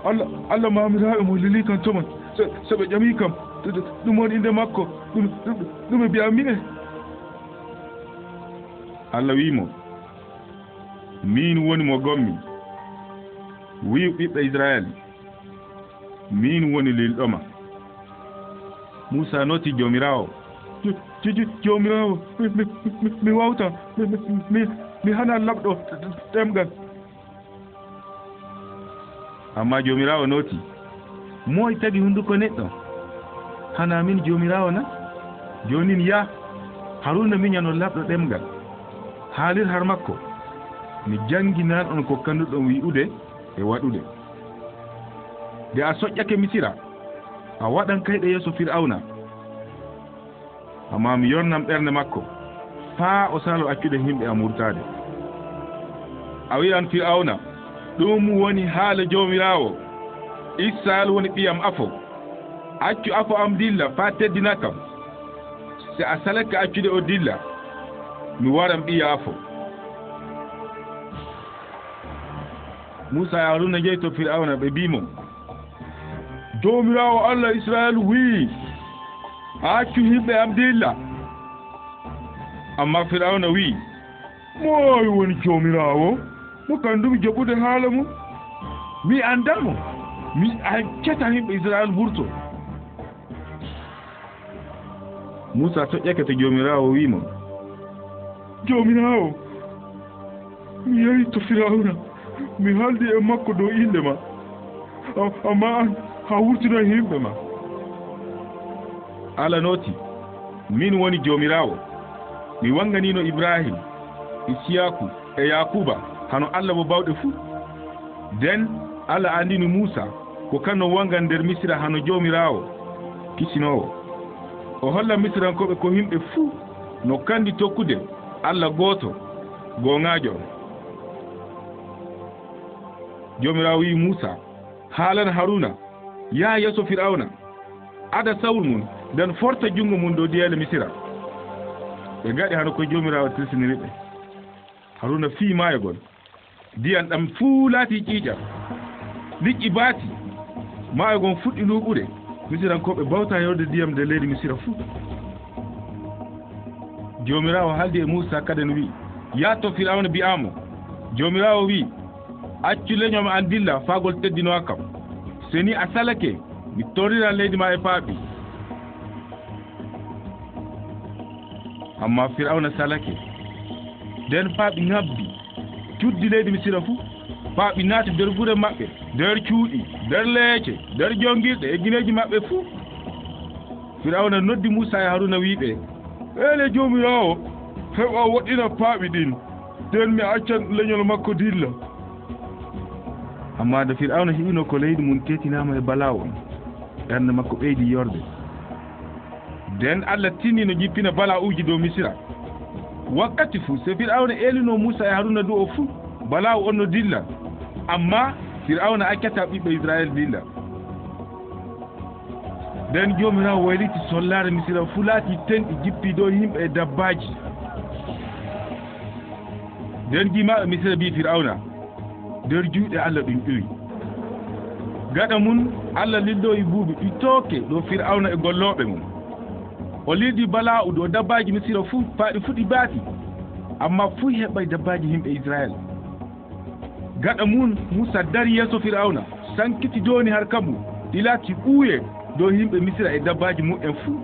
'Allah, Allah maamiraaɓe mon lilii kam to mon.' Se, se ɓe ƴamii kam, de-, de-, 'Ɗum woni innde makko?' Ɗum, ɗum, ɗume mbi'anmi ɓe?" Allah wi'i mo, "Miin woni mo ngonmi. Wi'u ɓiɓɓe Isra'el, miin woni lilɗo ma." Muusa nootii Joomiraawo, "Jo-, jo-, jo-, Joomiraawo, mi, mi, mi, mi waawtaa, mi, mi, mi, mi hanaa laɓɗo ɗemngal." Ammaa Joomiraawo nootii, "Moy tagi hunnduko neɗɗo? Hanaa miin Joomiraawo na? Joonin yah, Haruna minyano laɓɗo ɗemngal. Haalir har makko, mi jannginan on ko kanduɗon wi'ude e waɗude. Nde a soƴƴake Misira, a waɗan kayɗe yeeso Fir'awna. Ammaa mi yornan ɓernde makko, faa o salo accude yimɓe am wurtaade. A wi'an Fir'awna, 'Ɗum woni haala Joomiraawo, Isra'el woni ɓiyam afo. Accu afo am dilla faa teddina kam. Se a salake accude o dilla, mi waran ɓiya afo.'" Muusa e Haruna njehi to Fir'awna, ɓe mbi'i mo, "Joomiraawo Allah Isra'el wi'i, 'A accu yimɓe am dilla.'" Ammaa Fir'awna wi'i, "Moy woni Joomiraawo mo kanndumi jaɓude haala mum? Mi anndaa mo. Mi accataa yimɓe Isra'el mburtoo." Muusa soƴƴake to Joomiraawo, wi'i mo, "Joomiraawo, mi yahi to Fir'awna, mi haaldi e makko dow innde ma. A-, ammaa aan, a wurtinoy yimɓe ma." Allah nootii, "Miin woni Joomiraawo. Mi waŋganiino Ibraahim, Isiyaaku e Yaakuuba hano Allah mo baawɗe fuu." Nden Allah anndini Muusa ko kanno waŋgan nder Misira hano Joomiraawo kisinoowo. O holla Misirankooɓe ko yimɓe fuu no kandi tokkude Allah gooto, gooŋaajo on. Joomiraawo wi'i Muusa, "Haalan Haruna, yaha yeeso Fir'awna, ada sawru mum, nden forta junngo mum dow diyeele Misira." Ɓe ngaɗi hano ko Joomiraawo tilsiniri ɓe. Haruna fiyi maayo gol. Ndiyam ɗam fuu laatii ƴiiƴam. Liƴƴi baati. Maayo ngon fuɗɗi luuɓude. Misirankooɓe mbaawtaa yarude ndiyam nder leydi Misira fuu. Joomiraawo haaldi e Muusa kaden, wi'i, "Yah to Fir'awna, mbi'aa mo, 'Joomiraawo wi'i, accu lenyol am dilla faa ngol teddinowa kam. Se nii a salake, mi torriran leydi ma e paaɓi.'" Ammaa Fir'awna salake. Nden paaɓi ŋabbi, cuddi leydi Misira fuu. Paaɓi naati nder gure maɓɓe, nder cuuɗi, nder leece, nder jongirɗe e gineeji maɓɓe fuu. Fir'awna noddi Muusa e Haruna, wi'i ɓe, "Eelee Joomiraawo, heɓa o woɗɗina paaɓi ɗin, nden mi accan lenyol makko dilla." Ammaa nde Fir'awna hi'unoo ko leydi mum teetinaama e bala'u on, ɓernde makko ɓeydi yorde. Nden Allah tinni no jippina bala'uuji dow Misira. Wakkati fuu, se Fir'awna eelinoo Muusa e Haruna do'o fuu, bala'u on no dilla. Ammaa Fir'awna accataa ɓiɓɓe Isra'el dilla. Nden Joomiraawo wayliti sollaare Misira fuu, laati tenɗi, jippi dow yimɓe e dabbaaji. Nden jimaaɓe Misira mbi'i Fir'awna, "Nder juuɗe Allah ɗum ƴowi." Gaɗa mum, Allah lilloyi buubi ɗi tooke dow Fir'awna e gollooɓe mum. O lildi bala'u dow dabbaaji Misira fuu, faa ɗi fuu ɗi baati. Ammaa fuu heɓay dabbaaji yimɓe Isra'el. Gaɗa mum, Muusa dari yeeso Fir'awna, sankiti dooni har kammu, ɗi laati ɓuuye dow yimɓe Misira e dabbaaji muɓɓen fuu.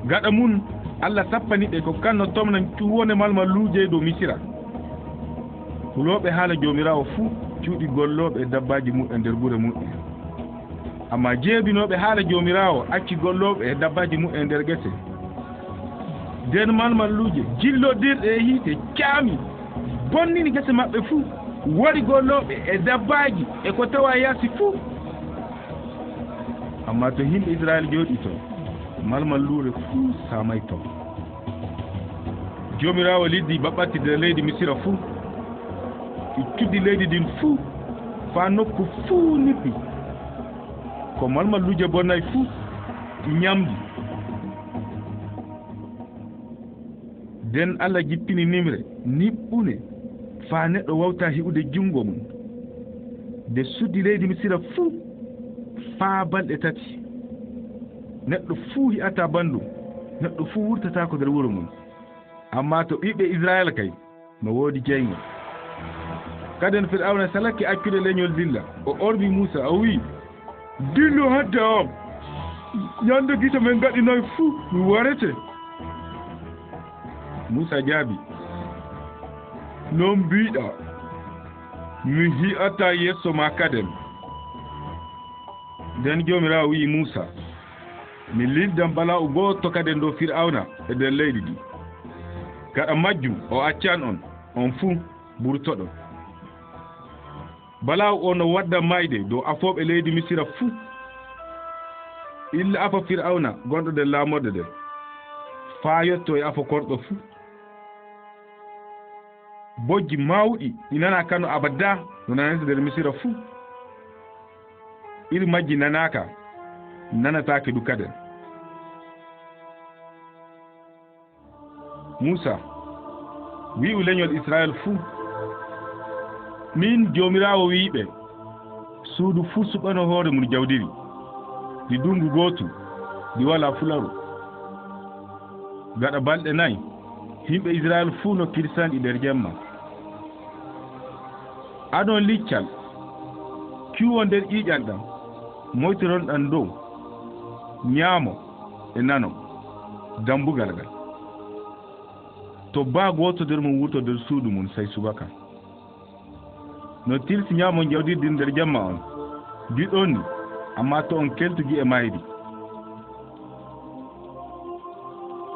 Gaɗa mum, Allah sappani ɓe ko kanno tomnan cuuwone malmalluuje dow Misira. Hulooɓe haala Joomiraawo fuu cuuɗi gollooɓe e dabbaaji muɓɓen nder gure muɓɓen. Ammaa jeebinooɓe haala Joomiraawo acci gollooɓe e dabbaaji muɓɓen nder gese. Nden malmalluuje jillodirɗe e hiite caami, bonnini gese maɓɓe fuu, wari gollooɓe e dabbaaji e ko tawaa yaasi fuu. Ammaa to yimɓe Isra'ila jooɗii ton, malmalluure fuu saamay ton. Joomiraawo liddi baɓɓatti nder leydi Misira fuu, ɗi cuddi leydi ndin fuu, faa nokku fuu niɓɓi. Ko malmalluuje bonnay fuu, ɗi nyamdi. Nden Allah jippini nimre niɓɓune, faa neɗɗo waawtaa hi'ude junngo mum. Nde suddi leydi Misira fuu faa balɗe tati. Neɗɗo fuu hi'ataa banndum, neɗɗo fuu wurtataako nder wuro mum. Ammaa to ɓiɓɓe Isra'ila kay, no woodi jayŋol. Kaden Fir'awna salake accude lenyol dilla. O ormi Muusa, o wi'i, "Dillu hadde am. Nyannde gite men ngaɗinoy fuu, mi warete." Muusa jaabi, "Non mbiiɗaa, mi hi'ataa yeeso maa kaden." Nden Joomiraawo wi'i Muusa, "Mi lildan bala'u gooto kaden dow Fir'awna e nder leydi ndi. Gaɗa majjum o accan on, on fuu mburtoɗon. Bala'u oo no wadda mayde dow afooɓe leydi Misira fuu. Illa afo Fir'awna gonɗo nder laamorde nden, faa yotto e afo korɗo fuu. Bojji mawɗi ɗi nanaaka no abadaa no nanete nder Misira fuu. Iri majji nanaaka, nanataake du kaden." Muusa, wi'u lenyol Isra'ila fuu, "Min Joomiraawo wi'i ɓe, suudu fuu suɓano hoore mum jawdiri, ndi ndunngu gootu, ndi walaa fularu. Gaɗa balɗe nay, yimɓe Isra'ila fuu no kirsanɗi nder jemma. Adon liccal, cuuwon nder ƴiiƴam ɗam, moytoron ɗam dow, nyaamo e nano, dambugal ngal. To baa gooto nder mon wurto nder suudu mum sey subaka. No tilsi nyaamon jawdi ndin nder jemma on, ngiɗon ni, ammaa to on keltu gi'e mayri.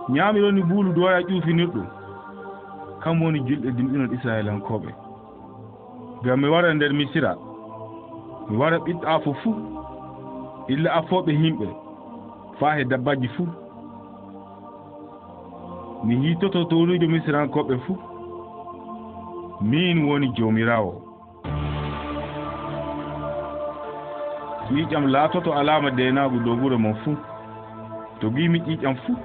Nyaamiron ni buuru ndu walaa ƴuufinirɗum. Kam woni julɗe dimɗinon Isra'ilankooɓe. Ngam mi wara nder Misira, mi wara ɓiɗɗo afo fuu, illa afooɓe yimɓe, faa he dabbaaji fuu. Mi hiitoto tooruujo Misirankooɓe fuu. Miin woni Joomiraawo. Ƴiiƴam laatoto alaama deenaagu dow gure mon fuu. To ngiimi ƴiiƴam fuu,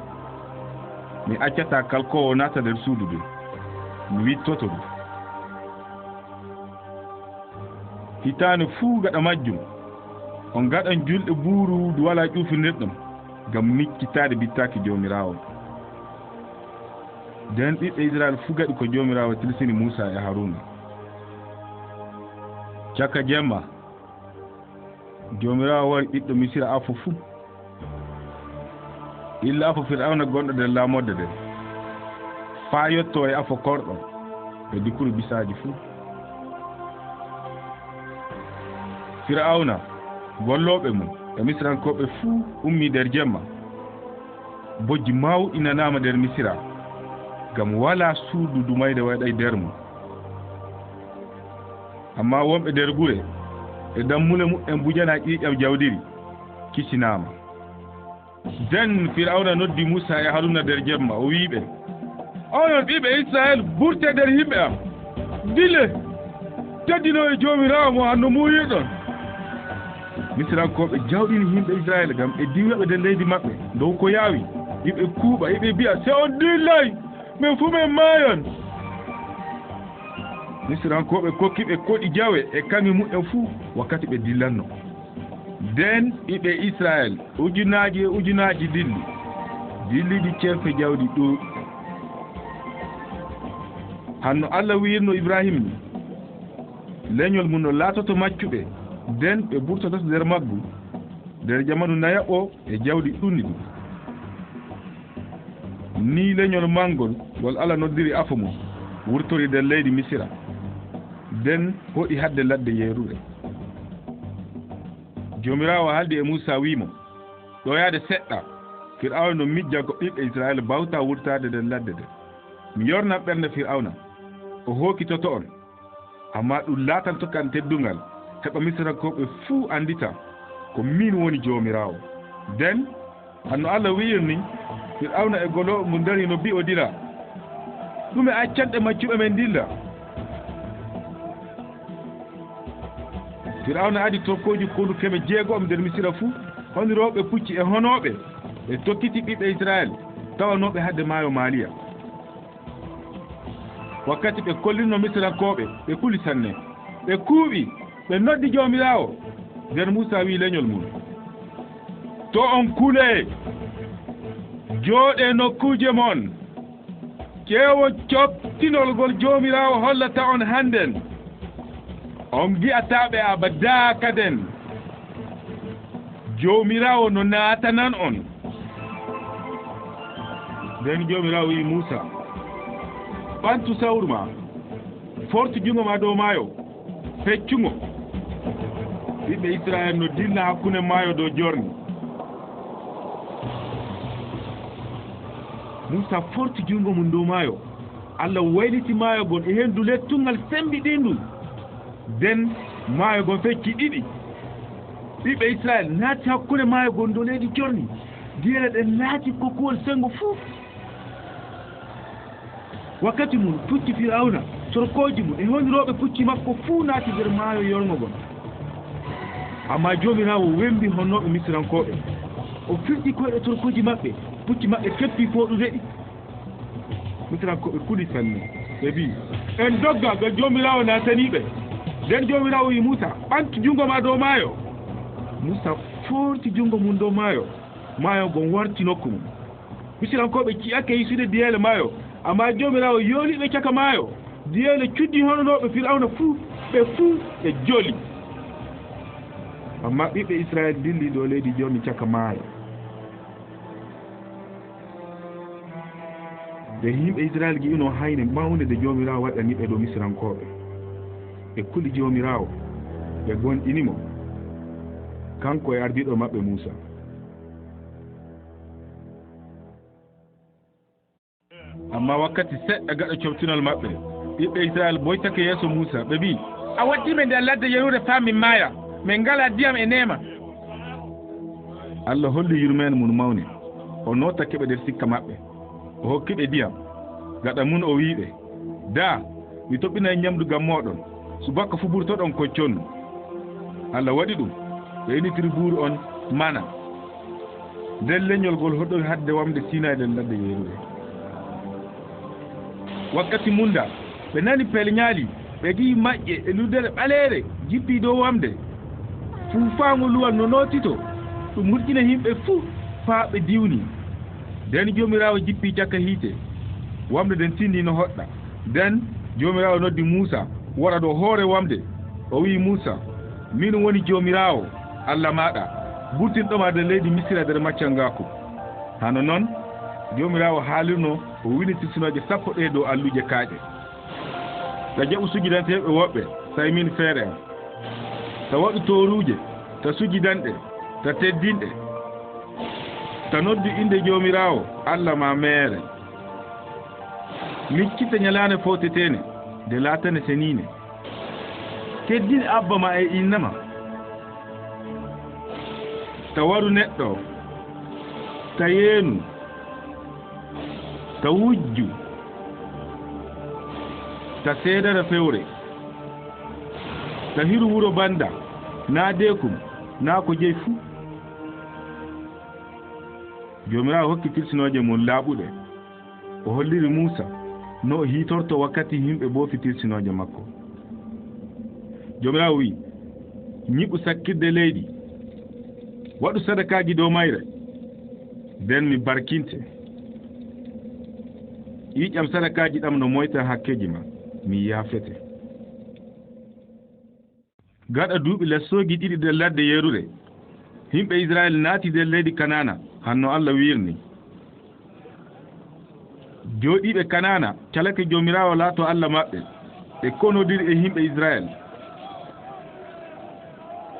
mi accataa kalkoowo naata nder suudu ndun. Mi wittoto ndu. Hitaande fuu gaɗa majjum, on ngaɗan julɗe buuru ndu walaa ƴuufinirɗum, ngam miccitaade bittaaki Joomiraawo." Nden ɓiɓɓe Isra'ila fuu ngaɗi ko Joomiraawo tilsini Muusa e Haruna. Caka jemma, Joomiraawo wari ɓiɗɗo Misira afo fuu, illa afo Fir'awna gonɗo nder laamorde nden, faa yotto e afo korɗo e dukuru bisaaji fuu. Fir'awna, gollooɓe mum e Misirankooɓe fuu ummii nder jemma. Bojji mawɗi nanaama nder Misira, ngam walaa suudu ndu mayde waɗay nder mum. Ammaa wonɓe nder gure e dammuule muɓɓen mbujanaa ƴiiƴam jawdiri, kisinaama. Nden Fir'awna noddi Muusa e Haruna nder jemma, o wi'i ɓe, "Onon ɓiɓɓe Isra'ila, mburtee nder yimɓe am. Dilee, teddinooɗee Joomiraawo mo an no muuyiiɗon." Misirankooɓe jawɗini yimɓe Isra'ila ngam ɓe diwa ɓe nder leydi maɓɓe dow ko yaawi. Iɓe kuuɓa, iɓe mbi'a, "Si on dillay, men fuu men maayan." Misirankooɓe kokki ɓe koɗi jawe e kaŋŋe muɓɓen fuu wakkati ɓe dillanno. Nden ɓiɓɓe Isra'ila ujunaaji e ujunaaji dilli, dillidi cerfe jawdi ɗuuɗi. Hanno Allah wi'irno Ibrahim ni, lenyol mum no laatoto maccuɓe, nden ɓe burtoto nder maggu, nder jamanu nayaɓo e jawdi ɗuuɗndi. Nii lenyol mangol ngol Allah noddiri afo mum, wurtori nder leydi Misira, nden hoɗi hadde ladde yeeruɗe. Joomiraawo haaldi e Muusaa, wi'i mo, "Ɗoyaade seɗɗa, Fir'awna no mijja ko ɓiɓɓe Israa'iila mbaawataa wurtaade nder ladde nden. Mi yoornan ɓernde Fir'awna, o hookitoto on. Ammaa ɗum laatanto kam teddungal, heɓa Misirankooɓe fuu anndita ko miin woni Joomiraawo." Nden, hano Alla wi'iri ni, Fir'awna e golooɓe mum ndarii no mbi'odira, "Ɗume accanɗe maccuɓe men ndilla?" Fir'awna adi torkooji konu keme jeego'o nder Misira fuu, honirooɓe pucci e honooɓe, ɓe tokkiti ɓiɓɓe Isra'el tawanooɓe hadde maayo Maaliya. Wakkati ɓe kollirno Misirankooɓe, ɓe kuli sanne. Ɓe kuuɓi, ɓe noddi Joomiraawo. Nden Muusaa wi'i lenyol mum, "To on kulee, jooɗee nokkuuje mon. Ƴeewon coftinol ngol Joomiraawo hollata on hannden. On ngi'ataa ɓe abadaa kaden. Joomiraawo no naatanan on." Nden Joomiraawo wi'i Muusaa, "Ɓantu sawru ma, fortu junngo ma dow maayo, feccu ngo." Ɓiɓɓe Isra'el no dilla hakkunde maayo dow joorni. Muusaa forti junngo mum dow maayo. Alla wayliti maayo ngon e henndu lettugal semmbiɗindu. Nden maayo ngon fecci ɗiɗi. Ɓiɓɓe Isra'el naati hakkunde maayo ngon dow leydi jorni. Diyeele ɗen laati kokkuwol senngo fuu. Wakkati mum, pucci Fir'awna, torkooji mum e honirooɓe pucci makko fuu naati nder maayo yolngo ngon. Ammaa Joomiraawo wembi honnooɓe Misirankooɓe. O firti koyɗe torkooji maɓɓe, pucci maɓɓe keppi fooɗude ɗi. Misirankooɓe kuli sanne. Ɓe mbi'i, "En ndogga, ngam Joomiraawo naatanii ɓe." Nden Joomiraawo wi'i Muusaa, "Ɓantu junngo ma dow maayo." Muusaa foorti junngo mum dow maayo. Maayo ngon warti nokku mum. Misirankooɓe ci'ake hisude diyeele maayo, ammaa Joomiraawo yooli ɓe caka maayo. Diyeele cuddi hononooɓe Fir'awna fuu, ɓe fuu ɓe joli. Ammaa ɓiɓɓe Isra'el ndilli dow leydi jorni caka maayo. Nde yimɓe Isra'el ngi'unoo haayne mawnde nde Joomiraawo waɗani ɓe dow Misirankooɓe, ɓe kuli Joomiraawo, ɓe goonɗini mo, kanko e ardiiɗo maɓɓe Muusaa. Ammaa wakkati seɗɗa gaɗa coftinol maɓɓe, ɓiɓɓe Isra'el mboytake yeeso Muusaa, ɓe mbi'i, "A watti min nder ladde yeruure faa min maaya, min ngalaa ndiyam e neema." Alla holli yurmeende mum mawnde, o nootake ɓe nder sikka maɓɓe, o hokki ɓe ndiyam. Gaɗa mum o wi'i ɓe, "Ndaa, mi toɓɓinay nyamndu ngam mooɗon, subaka fuu mburtoɗon koccon." Alla waɗi ɗum, ɓe initiri buuru on Mana. Nden lenyol ngol hoɗowi hadde wamnde Sinay nder ladde yeeruure. Wakkati mum da, ɓe nani pelñaali, ɓe ngi'i maƴƴe e luddere ɓaleere jippii dow wamnde. Fuufaango luwal no nootito, ɗum hulƴina yimɓe fuu faa ɓe diwni. Nden Joomiraawo jippii caka hiite, wamnde nden tinni no hoɗɗa. Nden Joomiraawo noddi Muusaa, wara dow hoore wamnde. O wi'i Muusaa, "Min woni Joomiraawo, Alla maaɗa, burtinɗo ma nder leydi Misira nder maccangaaku." Hano non Joomiraawo haalirno, o wini tilsinooje sappo ɗee dow alluuje kaaƴe. Ta jaɓu sujidanteeɓe woɓɓe, say min feere am. Ta waɗu tooruuje, ta sujidan ɗe, ta teddin ɗe. Ta noddu innde Joomiraawo, Alla ma meere. Miccita nyalaane fowteteene, nde laatane seniine. Teddin abba ma e inna ma. Ta waru neɗɗo, ta yeenu, ta wujju, ta seedana fewre, ta hiru wuro bannda, naa deekum, naa ko jeyi fuu. Joomiraawo hokki tilsinooje mum laaɓuɗe. O holliri Muusaa no o hiitorto wakkati yimɓe mboofi tilsinooje makko. Joomiraawo wi'i, "Nyiɓu sakkirde leydi, waɗu sadakaaji dow mayre, nden mi barkinte. Ƴiiƴam sadakaaji ɗam no moyta hakkeeji ma, mi yaafete." Gaɗa duuɓi lessooji ɗiɗi nder ladde yeerude, yimɓe Isra'el naati nder leydi Kanaana, hano Alla wi'irni. Jooɗiiɓe Kanaana calake Joomiraawo laatoo Alla maɓɓe, ɓe konodiri e yimɓe Isra'el.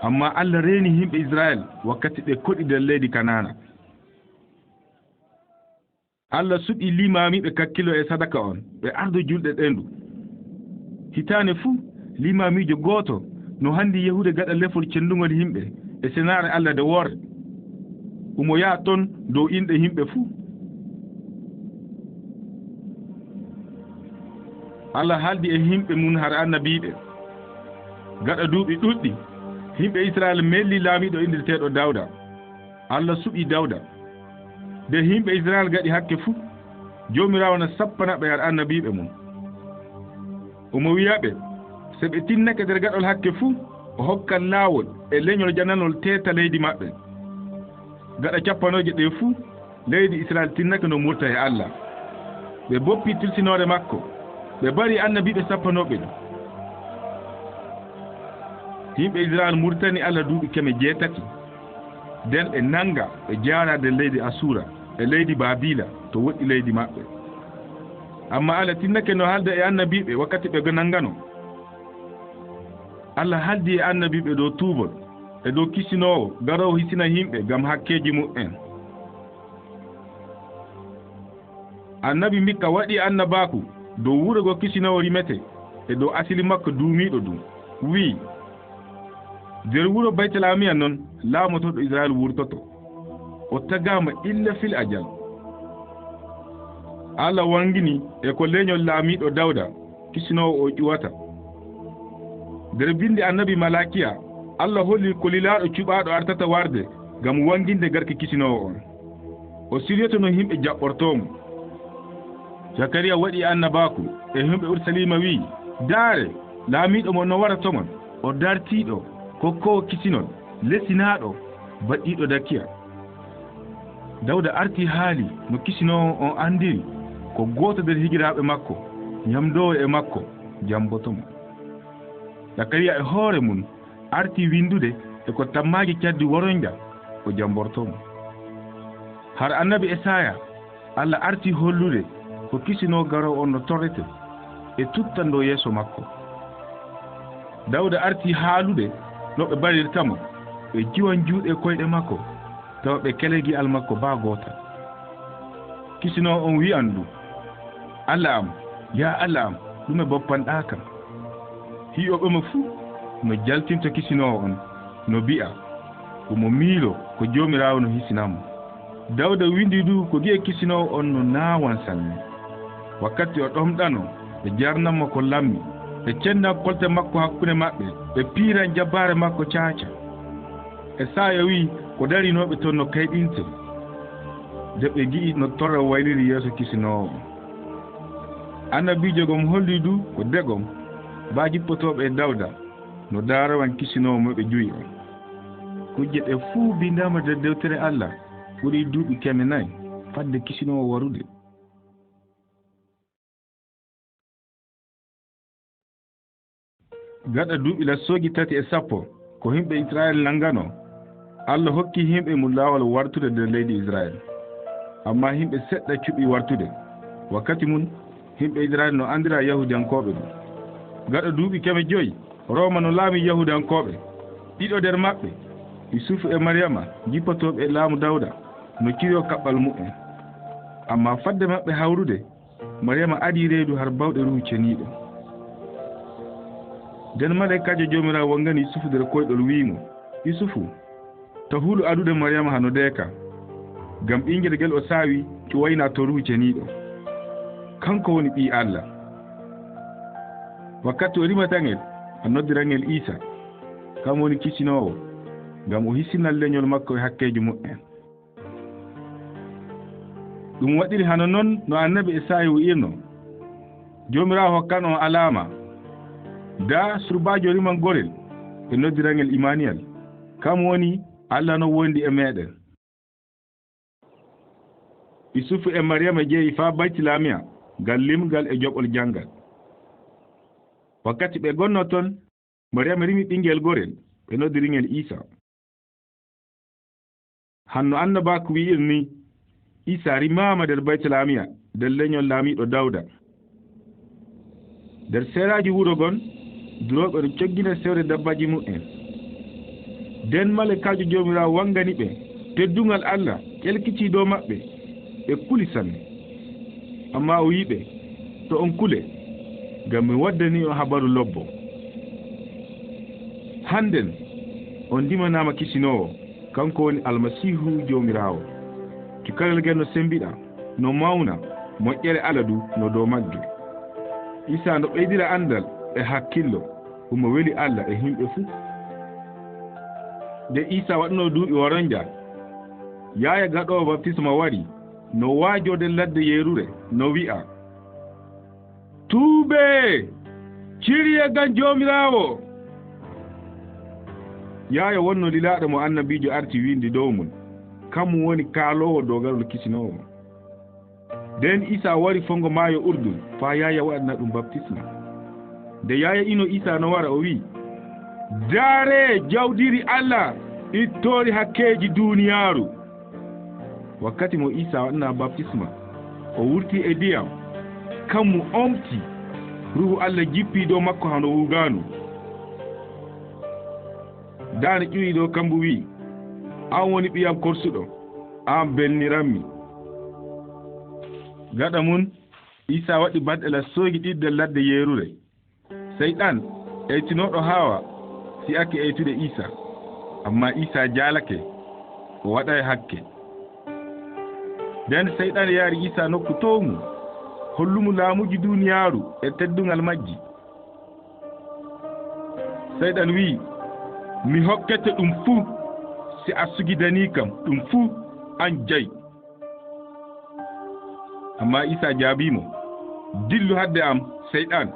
Ammaa Allah reeni yimɓe Isra'el wakkati ɓe koɗi nder leydi Kanaana. Allah suɓii liimaamiiɓe kakkilo e sadaka on, ɓe ardo julɗe ɗendu. Hitaande fuu, liimaamiijo gooto no handi yahude gaɗa lefol cendungol yimɓe e senaare Allah nde worre. Omo yaha ton dow inɗe yimɓe fuu. Allah haaldi e yimɓe mum har annabiiɓe. Gaɗa duuɓi ɗuɗɗi, yimɓe Isra'el melli laamiiɗo inndirteeɗo Dawda. Allah suɓii Dawda. Nde yimɓe Isra'el gaɗi hakke fuu, Joomiraawo na sappana ɓe har annabiiɓe mum. Omo wi'a ɓe, se ɓe tinnake nder gaɗol hakke fuu, o hokkan laawol e lenyol jananol teeta leydi maɓɓe. Gaɗa cappanooje ɗe fuu, leydi Isra'el tinnake no murta e Allah. Ɓe boppi tilsinoore makko, ɓe mbari annabiiɓe sappanooɓe ɗum. Yimɓe Isra'el murtani Allah duuɓi keme jeetati. Nden ɓe nanga, ɓe jaara nder leydi Asuura e leydi Baabila to woɗɗi leydi maɓɓe. Ammaa Allah tinnake no haalda e annabiiɓe wakkati ɓe nangano. Allah haaldi e annabiiɓe dow tuubol e dow kisinoowo garoowo hisina yimɓe ngam hakkeeji muɓɓen. Annabi Mikka waɗi annabaaku dow wuro ngo kisinoowo rimete e dow asili makko duumiiɗo ɗum, wi'i, nder wuro Baytalaamiya non laamotooɗo Isra'el wurtoto. O tagaama illa fil ajal. Allah wangini e ko lenyol laamiiɗo Dawda, kisinoowo o ƴuwata. Nder bindi annabi Malaakiya, Allah holli ko lilaaɗo cuɓaaɗo artata warde ngam wanginde garki kisinoowo on. O siryotono yimɓe jaɓɓortoo mo. Zakariya waɗi annabaaku e yimɓe Urusaliima wi'i, ndaare, laamiiɗo mon no wara to mon, o dartiiɗo, kokkoowo kisinol, lesinaaɗo, baɗɗiiɗo dakiya. Dawda arti haali no kisinoowo on andiri ko gooto nder higiraaɓe makko, nyamdoowo e makko, jamboto mo. Zakariya e hoore mum arti windude e ko tammaaji caddi woroynga o jamborto mo. Har annabi Esaya, Allah arti hollude ko kisinoo garoowo on no torrete e tuttando yeeso makko. Dawda arti haalude no ɓe mbarirta mo, ɓe jiwan juuɗe koyɗe makko, tawa ɓe kele gi'al makko baa goota. Kisinoowo on wi'an ɗum, "Alla am, yaa Alla am, ɗume boppanɗaa kam?" Hi'ooɓe mo fuu no jaltinto kisinoowo on, no bi'a, omo miilo ko Joomiraawo no hisina mo. Dawda windi du ko gi'e kisinoowo on no naawan sanne. Wakkati o ɗomɗano, ɓe jarnan mo ko lammi, ɓe cendan kolte makko hakkunde maɓɓe, ɓe piiran jabbaare makko caaca. Esaya wi'i ko darinooɓe ton no kayɗinte, de ɓe gi'i no torra wayliri yeeso kisinoowo on. Annabiijo gom holli du ko degom, baa jippotooɓe e Dawda, no daarawan kisinoowo mo ɓe juwi on. Kujje ɗe fuu bindaama nder dewtere Alla ɓuri duuɓi keme nayi fadde kisinoowo warude. Gaɗa duuɓi lassooji tati e sappo, ko yimɓe Isra'el nangano, Alla hokki yimɓe mum laawol wartude nder leydi Isra'el. Ammaa yimɓe seɗɗa cuɓi wartude. Wakkati mum, yimɓe Isra'el no andiraa Yahuudiyankooɓe ɗum. Gaɗa duuɓi keme joyi, Rooma no laami Yahuudiyankooɓe. Ɗiɗo nder maɓɓe, Yusufu e Mariyama, jippotooɓe e laamu Dawda, no ciryoo kaɓɓal mu'en. Ammaa fadde maɓɓe hawrude, Mariyama adii reedu har bawɗe Ruhu Ceniiɗo. Nden malaykaajo Joomiraawo wangani Yusufu nder koyɗol, wi'i mo, "Yusufu, ta hulu adude Mariyama hano deeka, ngam ɓingel ngel o saawi ƴuwayna to Ruhu Ceniiɗo. Kanko woni Ɓii Alla. Wakkati o rimata ngel, a noddira ngel Iisa. Kam woni kisinoowo, ngam o hisinan lenyol makko e hakkeeji mu'en." Ɗum waɗiri hano non no annabi Esaya wi'irno, "Joomiraawo hokkan on alaama. Daa, surbaajo riman gorel, ɓe noddira ngel Imaniyel. Kam woni, Alla no wondi e meeɗen." Yusufu e Mariyama jeyi faa Baytilaamiya ngam limgal e joɓol janngal. Wakkati ɓe ngonnoo ton, Mariyama rimi ɓingel gorel, ɓe noddiri ngel Iisa. Hanno annabaaku wi'ir ni, Iisa rimaama nder Baytilaamiya, nder lenyol laamiiɗo Dawda. Nder seeraaji wuro ngon, durooɓe no coggina sewre dabbaaji mu'en. Nden malakaajo Joomiraawo waŋgani ɓe, teddungal Allah ƴelkitii dow maɓɓe, ɓe kuli sanne. Ammaa o wi'i ɓe, "To on kule, ngam mi waddanii on habaru lobbo. Hannden on ndimanaama kisinoowo, kanko woni Almasiihu Joomiraawo. Cukalel ngel no sembiɗa, no mawna, moƴƴere Allah du no dow maggel." Iisa no ɓeydira anndal e hakkillo, omo weli Allah e himɓe fuu. Nde Iisa waɗunoo duuɓi waronja, Yaaya gaɗoowo baptisma wari, no waajoo nder ladde yeerure, no wi'a, "Tuubee, cirye ngam Joomiraawo!" Yaaya wonno lilaaɗo mo annabiijo arti wiindi dow mum, kammu woni kaaloowo dow garol kisinoowo mo. Nden Iisa wari fongo maayo Urdun, faa Yaaya waɗana ɗum baptisma. Nde Yaaya ino Iisa no wara, o wi'i, "Ndaaree, jawdiri Allah, ittoori hakkeeji duuniyaaru." Wakkati mo Iisa waɗanaa baptisma, o wurtii e ndiyam, kammu omti, Ruuhu Allah jippii dow makko hano wuugaandu. Daande ƴuwii dow kammu wi'i, "An woni ɓiyam korsuɗo, an mbelnirammi." Gaɗa mum, Iisa waɗi balɗe lasooji ɗiɗi nder ladde yeerure. Seyɗan, eytinooɗo Haawa, si'ake eytude Iisa, ammaa Iisa jaalake, o waɗaay hakke. Nden Seyɗan yaari Iisa nokku toowngu, hollumo laamuuji duuniyaaru e teddungal majji. Seyɗan wi'i, "Mi hokkete ɗum fuu, si a sujidanii kam ɗum fuu, an jey." Ammaa Iisa jaabii mo, "Dillu hadde am, Seyɗan!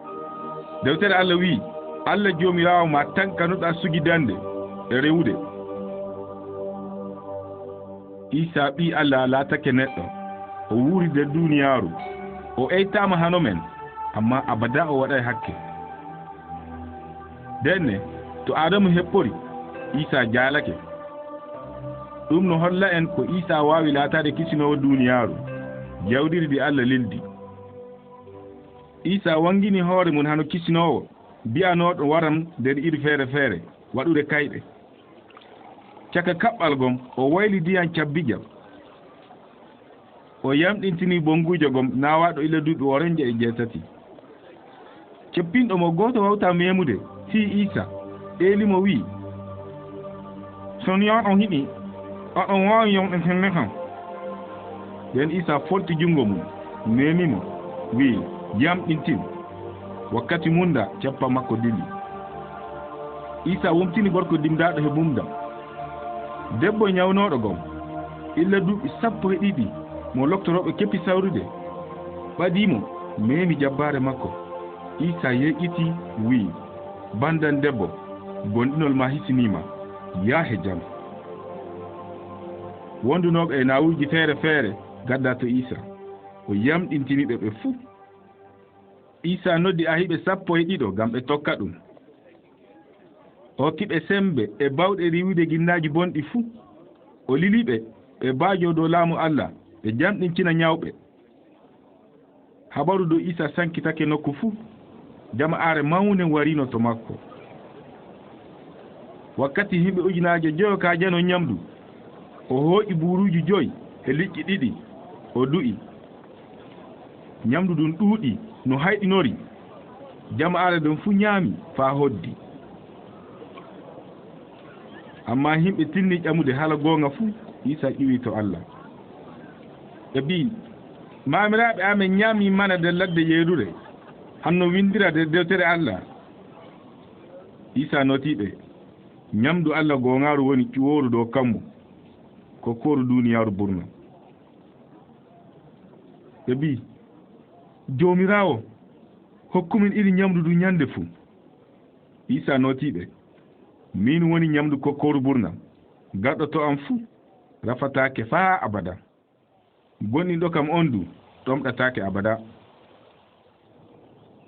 Dewtere Allah wi'i, 'Allah Joomiraawo ma tan kanoɗaa sujidande e rewude.'" Iisa Ɓii Allah laatake neɗɗo, o wuuri nder duuniyaaru, o eytaama hano men, ammaa abadaa o waɗaay hakke. Ndenne, to Aadamu heppori, Iisa jaalake. Ɗum no holla en ko Iisa waawi laataade kisinoowo duuniyaaru, jawdiri ndi Allah lildi. Iisa waŋgini hoore mum hano kisinoowo, bi'anooɗo waran nder iri feere feere, waɗude kayɗe. Caka kaɓɓal gom, o wayli ndiyam cabbijam. O yamɗintini bonnguujo gom naawaaɗo illa duuɓi worenje e jeetati. Ceppinɗo mo gooto wawtaa meemude, fii Iisa, eeli mo wi'i, "So ni oɗon hiɗi, oɗon waawi yamɗintinde kam." Nden Iisa folti junngo mum, meemi mo, wi'i, "Yamɗintin." Wakkati mum nda, cappal makko dili. Iisa wumtini gorko dimdaaɗo he bumdam. Debbo nyawnooɗo gom, illa duuɓi sappo e ɗiɗi mo loktorooɓe keppi sawrude, ɓadii mo, meemi jabbaare makko. Iisa yeeƴitii, wi'i, "Banndam debbo, gomɗinol maa hisinii ma. Yah he jam." Wondunooɓe e naawuuji feere feere gaddaa to Iisa. O yamɗintini ɓe ɓe fuu. Iisa noddi aahiiɓe sappo e ɗiɗo ngam ɓe tokka ɗum. O hokki ɓe semmbe e baawɗe riiwude ginnaaji bonɗi fuu. O lili ɓe, ɓe mbaajoo dow Laamu Allah, ɓe jamɗincina nyawɓe. Habaru dow Iisa sankitake nokku fuu. Jama'aare mawnde wariino to makko. Wakkati yimɓe ujunaaje joyo kaajanoo nyamndu, o hooƴi buuruuji joyi e liƴƴi ɗiɗi, o du'i. Nyamndu ndun ɗuuɗi no hayɗinori. Jama'aare nden fuu nyaami faa hoddi. Ammaa yimɓe tinni ƴamude haala goonga fuu, Iisa ƴuwi to Allah. Ɓe mbi'i, "Maamiraaɓe amin nyaamii mana nder ladde yeerure, hano winndira nder dewtere Allah." Iisa nootii ɓe, "Nyamndu Allah goongaaru woni ƴuwooru dow kammu, kokkooru duuniyaaru burna." Ɓe mbi'i, "Joomiraawo, hokku min iri nyamndu ndu nyannde fuu." Iisa nootii ɓe, "Miin woni nyamndu kokkooru burna. Garɗo to am fuu, rafataake faa abada. Gomɗinɗo kam oon du, ɗomɗataake abada."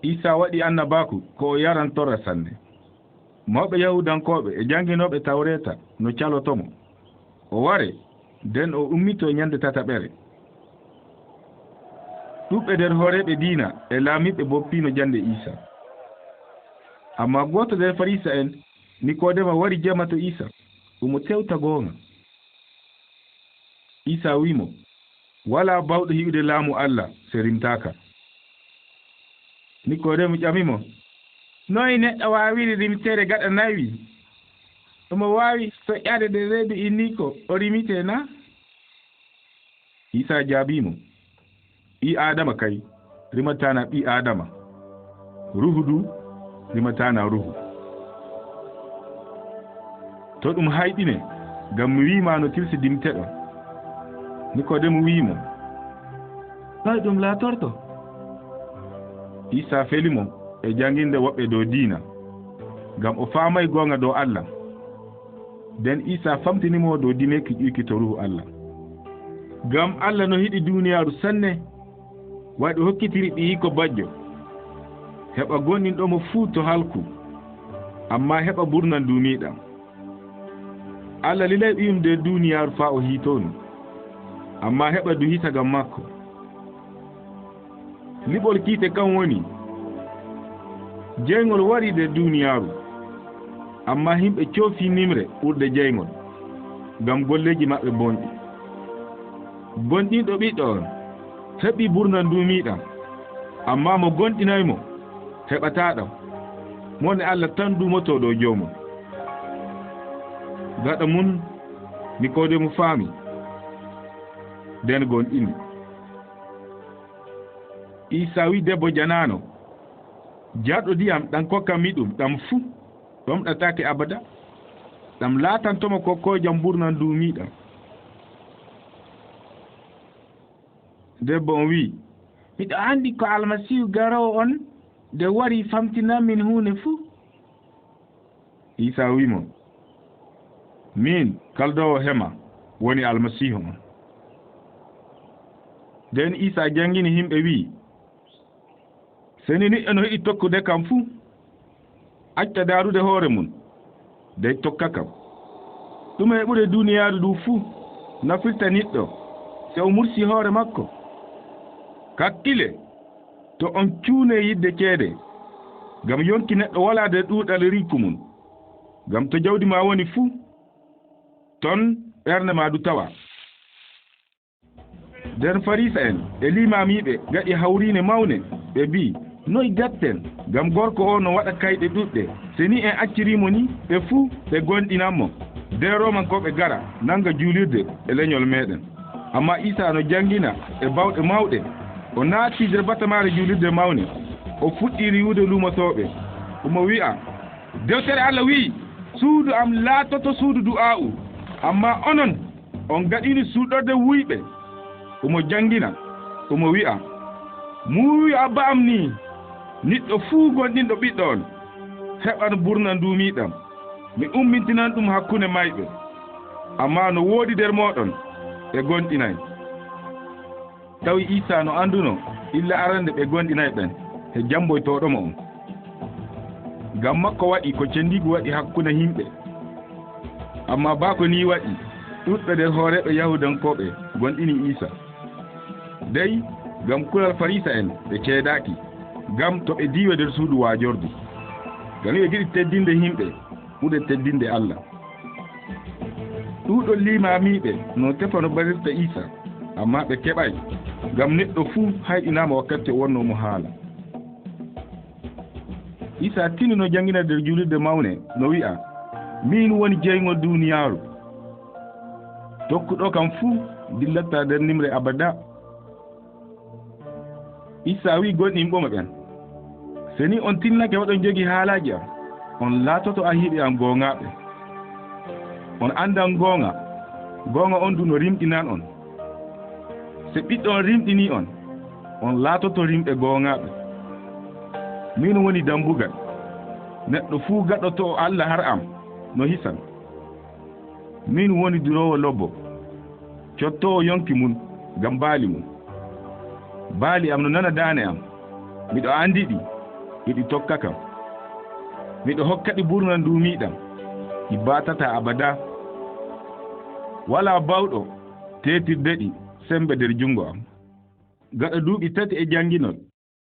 Iisa waɗi annabaaku ko o yaran torra sanne. Mawɓe Yahudankooɓe e jannginooɓe Tawreeta no caloto mo. O waree, nden o ummitoo nyannde tataɓere. Ɗuuɗɓe nder hooreeɓe diina e laamiiɓe boo piino jannde Iisa. Ammaa gooto nder Fariisa'en, Nikoodema, wari jemma to Iisa. Omo tewta goonga. Iisaa wi'i mo, "Walaa baawɗo hi'ude laamu Allah se rimtaaka." Nikoodemu ƴami mo, "Noy neɗɗo waawiri rimtere gaɗa nawi? Omo waawi soƴƴaade nde reedu inniiko o rimitee naa?" Iisaa jaabii mo, "Ɓii-Aadama kay rimataana ɓii-Aadama, ruuhu du rimataana ruuhu." "To ɗum hayɗine, ngam mi wi'i ma no tilsi dimteɗon." Nikoodemu wi'i mo, "Noy ɗum laatorto?" Iisaa feli mo e jannginde woɓɓe dow diina, ngam o faamay goonga dow Allah. Nden Iisaa famtini mo dow dimeeki ƴuwki to Ruuhu Allah. Ngam Allah no hiɗi duuniyaaru sanne, waɗi hokkitiri Ɓiyiiko bajjo, heɓa gonɗinɗo mo fuu to halku, ammaa heɓa burnan duumiiɗam. Allah lilay Ɓiyum nder duuniyaaru faa o hiitonu, ammaa heɓa du hisa ngam makko. Liɓol kiite kan woni, jeyŋol wari nder duuniyaaru, ammaa himɓe coofi nimre ɓurde jeyŋol, ngam golleeji maɓɓe bonɗi. Gonɗinɗo Ɓiɗɗo on heɓi burnan duumiiɗam, ammaa mo gonɗinay mo heɓataa ɗam. Mo ne Allah tan duumotoo dow joomum. Gaɗa mum, Nikoodemu faami, nden gonɗini. Iisaa wi'i debbo janaano, "Jarɗo ndiyam ɗam kokkammi ɗum ɗam fuu, ɗomɗataake abada. Ɗam laatanto mo kokkoojam mburnan nduumiiɗam." Debbo on wi'i, "Miɗo anndi ko Almasiihu garoowo on de wari famtina min huune fuu." Iisaa wi'i mo, "Miin, kaldoowo hema, woni Almasiihu on." Nden Iisaa janngini himɓe wi'i, "Seni niɗɗo no yiɗi tokkude kam fuu, acca daarude hoore mum, dey tokka kam. Ɗume e ɓure duuniyaaru ndu fuu nafirta niɗɗo, si o mursi hoore makko? Kakkile, to on cuune yidde ceede, ngam yonki neɗɗo walaa nder ɗuuɗal riiku mum. Ngam to jawdi maa woni fuu, ton ɓernde maa du tawa." Nden Fariisa'en e liimaamiiɓe ngaɗi hawriine mawne, ɓe mbi'i, "Noy ngaɗten? Ngam gorko o no waɗa kayɗe ɗuɗɗe. Se ni en accirii mo ni, ɓe fuu ɓe goonɗinan mo. Nden Roomankooɓe ngara, nannga juulirde e lenyol meeɗen." Ammaa Iisaa no janngina e baawɗe mawɗe, o naati nder batamaare juulirde mawne, o fuɗɗi riiwude luumotooɓe. Omo wi'a, "Dewtere Allah wi'i, 'Suudu am laatoto suudu du'aa'u.' Ammaa onon, on ngaɗini suuɗorde wuyɓe." Omo janngina, omo wi'a, "Muuyo Abba am nii, niɗɗo fuu goonɗinɗo Ɓiɗɗo on, heɓan burna nduumiiɗam. Mi ummintinan ɗum hakkunde mayɓe." Ammaa no woodi nder mooɗon ɓe goonɗinaay. Tawi Iisaa no anndunoo illa arande ɓe goonɗinaay ɓen e jammboytooɗo mo on. Ngam makko waɗi ko cendiigu waɗi hakkunde yimɓe. Ammaa baa ko nii waɗi, ɗuɗɓe nder hooreeɓe Yahudankooɓe goonɗini Iisaa. Dey, ngam kulal Fariisa'en ɓe ceedaaki, ngam to ɓe diiwe nder suudu waajordu. Ngam iɓe ngiɗi teddinde yimɓe ɓure teddinde Allah. Ɗuuɗol liimaamiiɓe no tefa no barirta Iisaa, ammaa ɓe keɓaay, ngam neɗɗo fuu hayɗinaama wakkati o wonnoo mo haala. Iisaa tini no janngina nder juulirde mawne, no wi'a, "Miin woni jeyngol duuniyaaru. Tokkuɗo kam fuu dillataa nder nimre abadaa." Iisaa wi'i goonɗinɓe mo ɓen, "Se ni on tinnake oɗon njogii haalaaji am, on laatoto aahiiɓe am gooŋaaɓe. On anndan goonga, goonga on du no rimɗinan on. Se Ɓiɗɗo on rimɗinii on, on laatoto rimɓe gooŋaaɓe. Miin woni dambugal. Neɗɗo fuu gaɗotooɗo Allah har am no hisan. Miin woni duroowo lobbo, cottoowo yonki mum ngam baali mum. Baali am no nana daane am, miɗo anndi ɗi, hiɗi tokka kam. Miɗo hokka ɗi burna nduumiiɗam, ɗi baatataa abadaa. Walaa baawɗo teetirde ɗi sembe nder junngo am." Gaɗa duuɓi tati e jannginol,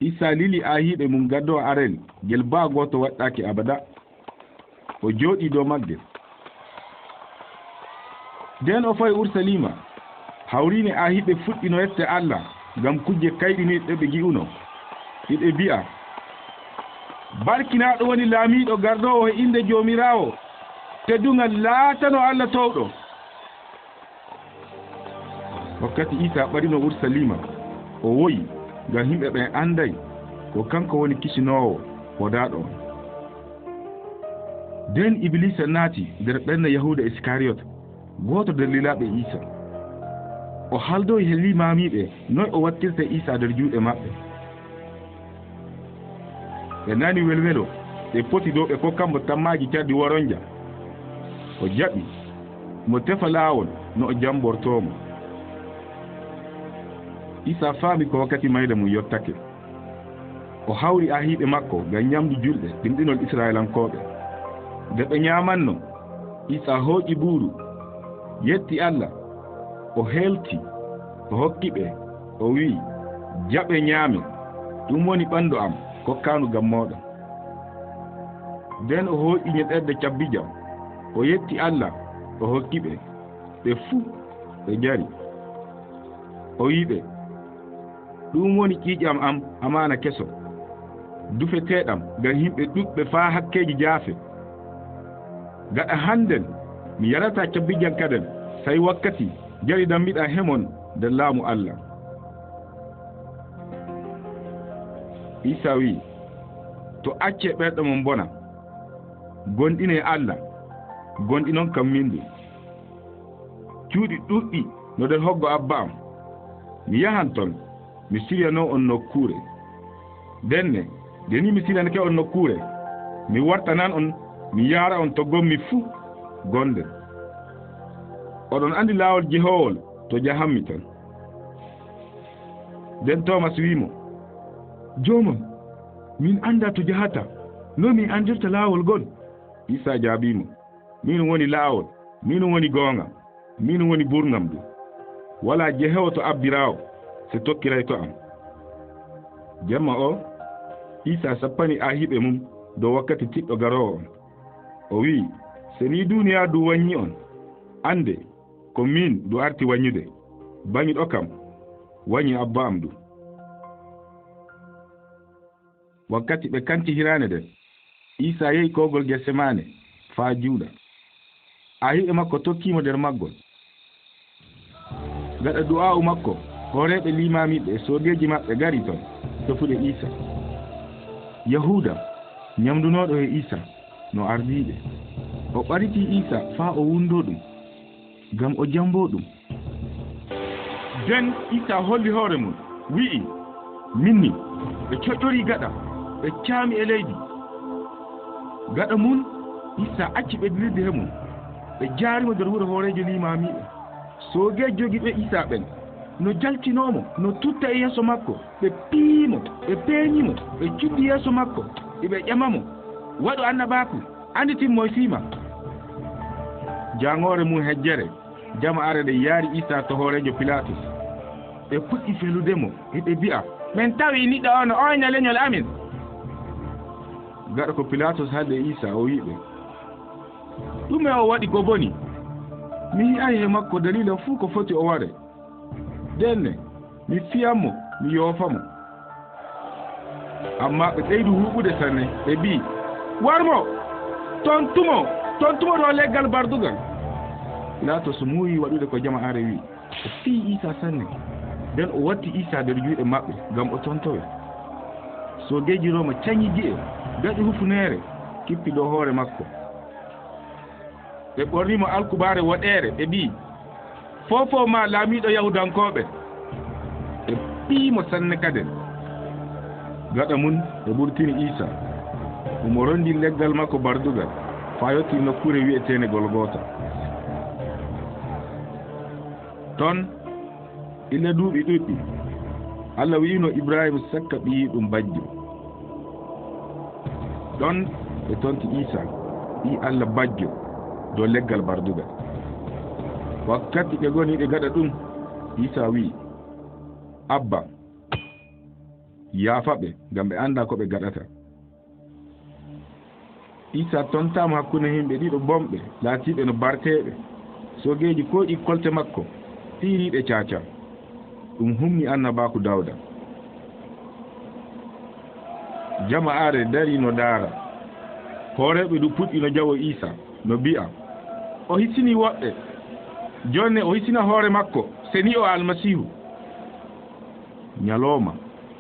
Iisaa lili aahiiɓe mum gaddowa arel ngel baa gooto waɗɗaaki abada. O jooɗii dow maggel. Nden o fayi Urusaliima, hawriine aahiiɓe fuɗɗi no yetta Alla ngam kujje kayɗiniiɗe ɗe ɓe ngi'uno. Iɓe mbi'a, "Barkinaaɗo woni laamiiɗo gardoowo e innde Joomiraawo, teddungal laatano Alla toowɗo." Wakkati Iisa ɓadino Urusaliima, o woyi ngam yimɓe ɓen anday ko kanko woni kisinoowo wodaaɗo on. Nden Ibiliisa naati nder ɓernde Yahuuda Iskariyot, gooto nder lilaaɓe Iisa. O haaldoyi e liimaamiiɓe noy o wattirta Iisa nder juuɗe maɓɓe. Ɓe nani welwelo, ɓe poti dow ɓe kokka mo tammaaji cardi woronja. O jaɓi, mo tefa laawol no o jambortoo mo. Iisa faami ko wakkati mayde mum yottake. O hawri aahiiɓe makko ngam nyamdu julɓe ɗimɗinol Isra'ilankooɓe. Nde ɓe nyaamanno, Iisa hooƴi buuru, yetti Alla, o heelti, o hokki ɓe, o wi'i, "Jaɓee nyaamee, ɗum woni ɓanndu am kokkaandu ngam mooɗon." Nden o hooƴi nyeɗerde cabbijam, o yetti Alla, o hokki ɓe. Ɓe fuu ɓe njari. O wi'i ɓe, "Ɗum woni ƴiiƴam am amaana keso, dufeteeɗam ngam yimɓe ɗuɗɓe faa hakkeeji jaafe. Gaɗa hannden mi yarataa cabbijam kaden, sey wakkati jaridanmiɗam he mon nder laamu Alla." Iisa wi'i, "To accee ɓerɗe mon mbona. Gomɗinee Alla, gomɗinon kam min du. Cuuɗi ɗuɗɗi no nder hoggo Abba am. Mi yahan ton, mi siryanoo on nokkuure. Ndenne, nde ni mi siryanake on nokkuure, mi wartanan on, mi yaara on to ngonmi fuu, gonden. Oɗon andi laawol jehoowol to jahanmi ton." Nden Toomas wi'i mo, "Joomam, min andaa to jahataa, noy min andirta laawol ngol?" Iisa jaabii mo, "Min woni laawol, min woni gooŋga, min woni burngam du. Walaa jehoowo to Abbiraawo, se tokkirayto am." Jemma oo, Iisa sappani aahiiɓe mum dow wakkati tiɗɗo garoowo on. O wi'i, "Se nii duuniyaaru du wanyii on, andee ko min du arti wanyude. Banyuɗo kam, wanyii Abba am du." Wakkati ɓe kanti hiraane nden, Iisa yehi koogol Getsemane faa juula. Aahiiɓe makko tokki mo nder maggol. Gaɗa du'aa'u makko, hooreeɓe liimaamiiɓe e soogeeji maɓɓe ngari ton tefude Iisa. Yahuuda, nyamdunooɗo e Iisa, no ardii ɓe. O ɓaritii Iisa faa o wundoo ɗum, ngam o jamboo ɗum. Nden Iisa holli hoore mum, wi'i, "Min ni." Ɓe coƴƴorii gaɗa, ɓe caami e leydi. Gaɗa mum, Iisa acci ɓe dilirde he mum. Ɓe jaari mo nder wuro hooreejo liimaamiiɓe. Soogeeji jogiiɓe Iisa ɓen no jaltinoo mo, no tutta e yeeso makko. Ɓe piyi mo, ɓe peenyi mo, ɓe cuddi yeeso makko, iɓe ƴama mo, "Waɗu annabaaku, anditin moy fii maa." Jaaŋoore mum hejjere, jama'aare nden yaari Iisa to hooreejo Pilaatus. Ɓe puɗɗi felude mo, iɓe bi'a, "Min tawi niɗɗo oo no ooyna lenyol amin." Gaɗa ko Pilaatus halli e Iisa, o wi'i ɓe, "Ɗume o waɗi ko boni? Mi yi'aay he makko daliila fuu ko foti o waree. Ndenne, mi fiyan mo, mi yoofa mo." Ammaa ɓe ɓeydi huuɓude sanne, ɓe mbi'i, "War mo! Tontu mo! Tontu mo dow leggal bardugal!" Pilaatus muuyi waɗude ko jama'aare wi'i. O fiyi Iisa sanne. Nden o watti Iisa nder juuɗe maɓɓe ngam o tontowe. Soogeeji Rooma canyi gi'e, ngaɗi hufuneere, kippi dow hoore makko. Ɓe ɓorni mo alkubaare woɗeere, ɓe mbi'i, "Foofo ma, laamiiɗo Yahudankooɓe!" Ɓe piyi mo sanne kaden. Gaɗa mum, ɓe ɓurtini Iisa. Omo rondi leggal makko bardugal, faa yotti nokkuure wi'eteende Golgoota. Ton, illa duuɓi ɗuɗɗi, Alla wi'ino Ibrahiima sakka ɓiyiiɗum bajjo. Ɗon ɓe tonti Iisa, ɓii Alla bajjo, dow leggal bardugal. Wakkati ɓe ngoni ɓe gaɗa ɗum, Iisa wi'i, "Abba, yaafa ɓe, ngam ɓe anndaa ko ɓe ngaɗata." Iisa tontaama hakkunde yimɓe ɗiɗo bonɓe laatiiɓe no barteeɓe. Soogeeji kooƴi kolte makko, piiriiɗe caaca. Ɗum humni annabaaku Daawda. Jama'aare darii no daara. Hooreeɓe du puɗɗi no jawo Iisa, no bi'a, "O hisini woɓɓe. Joonne o hisina hoore makko, seni o Almasiihu." Nyalooma,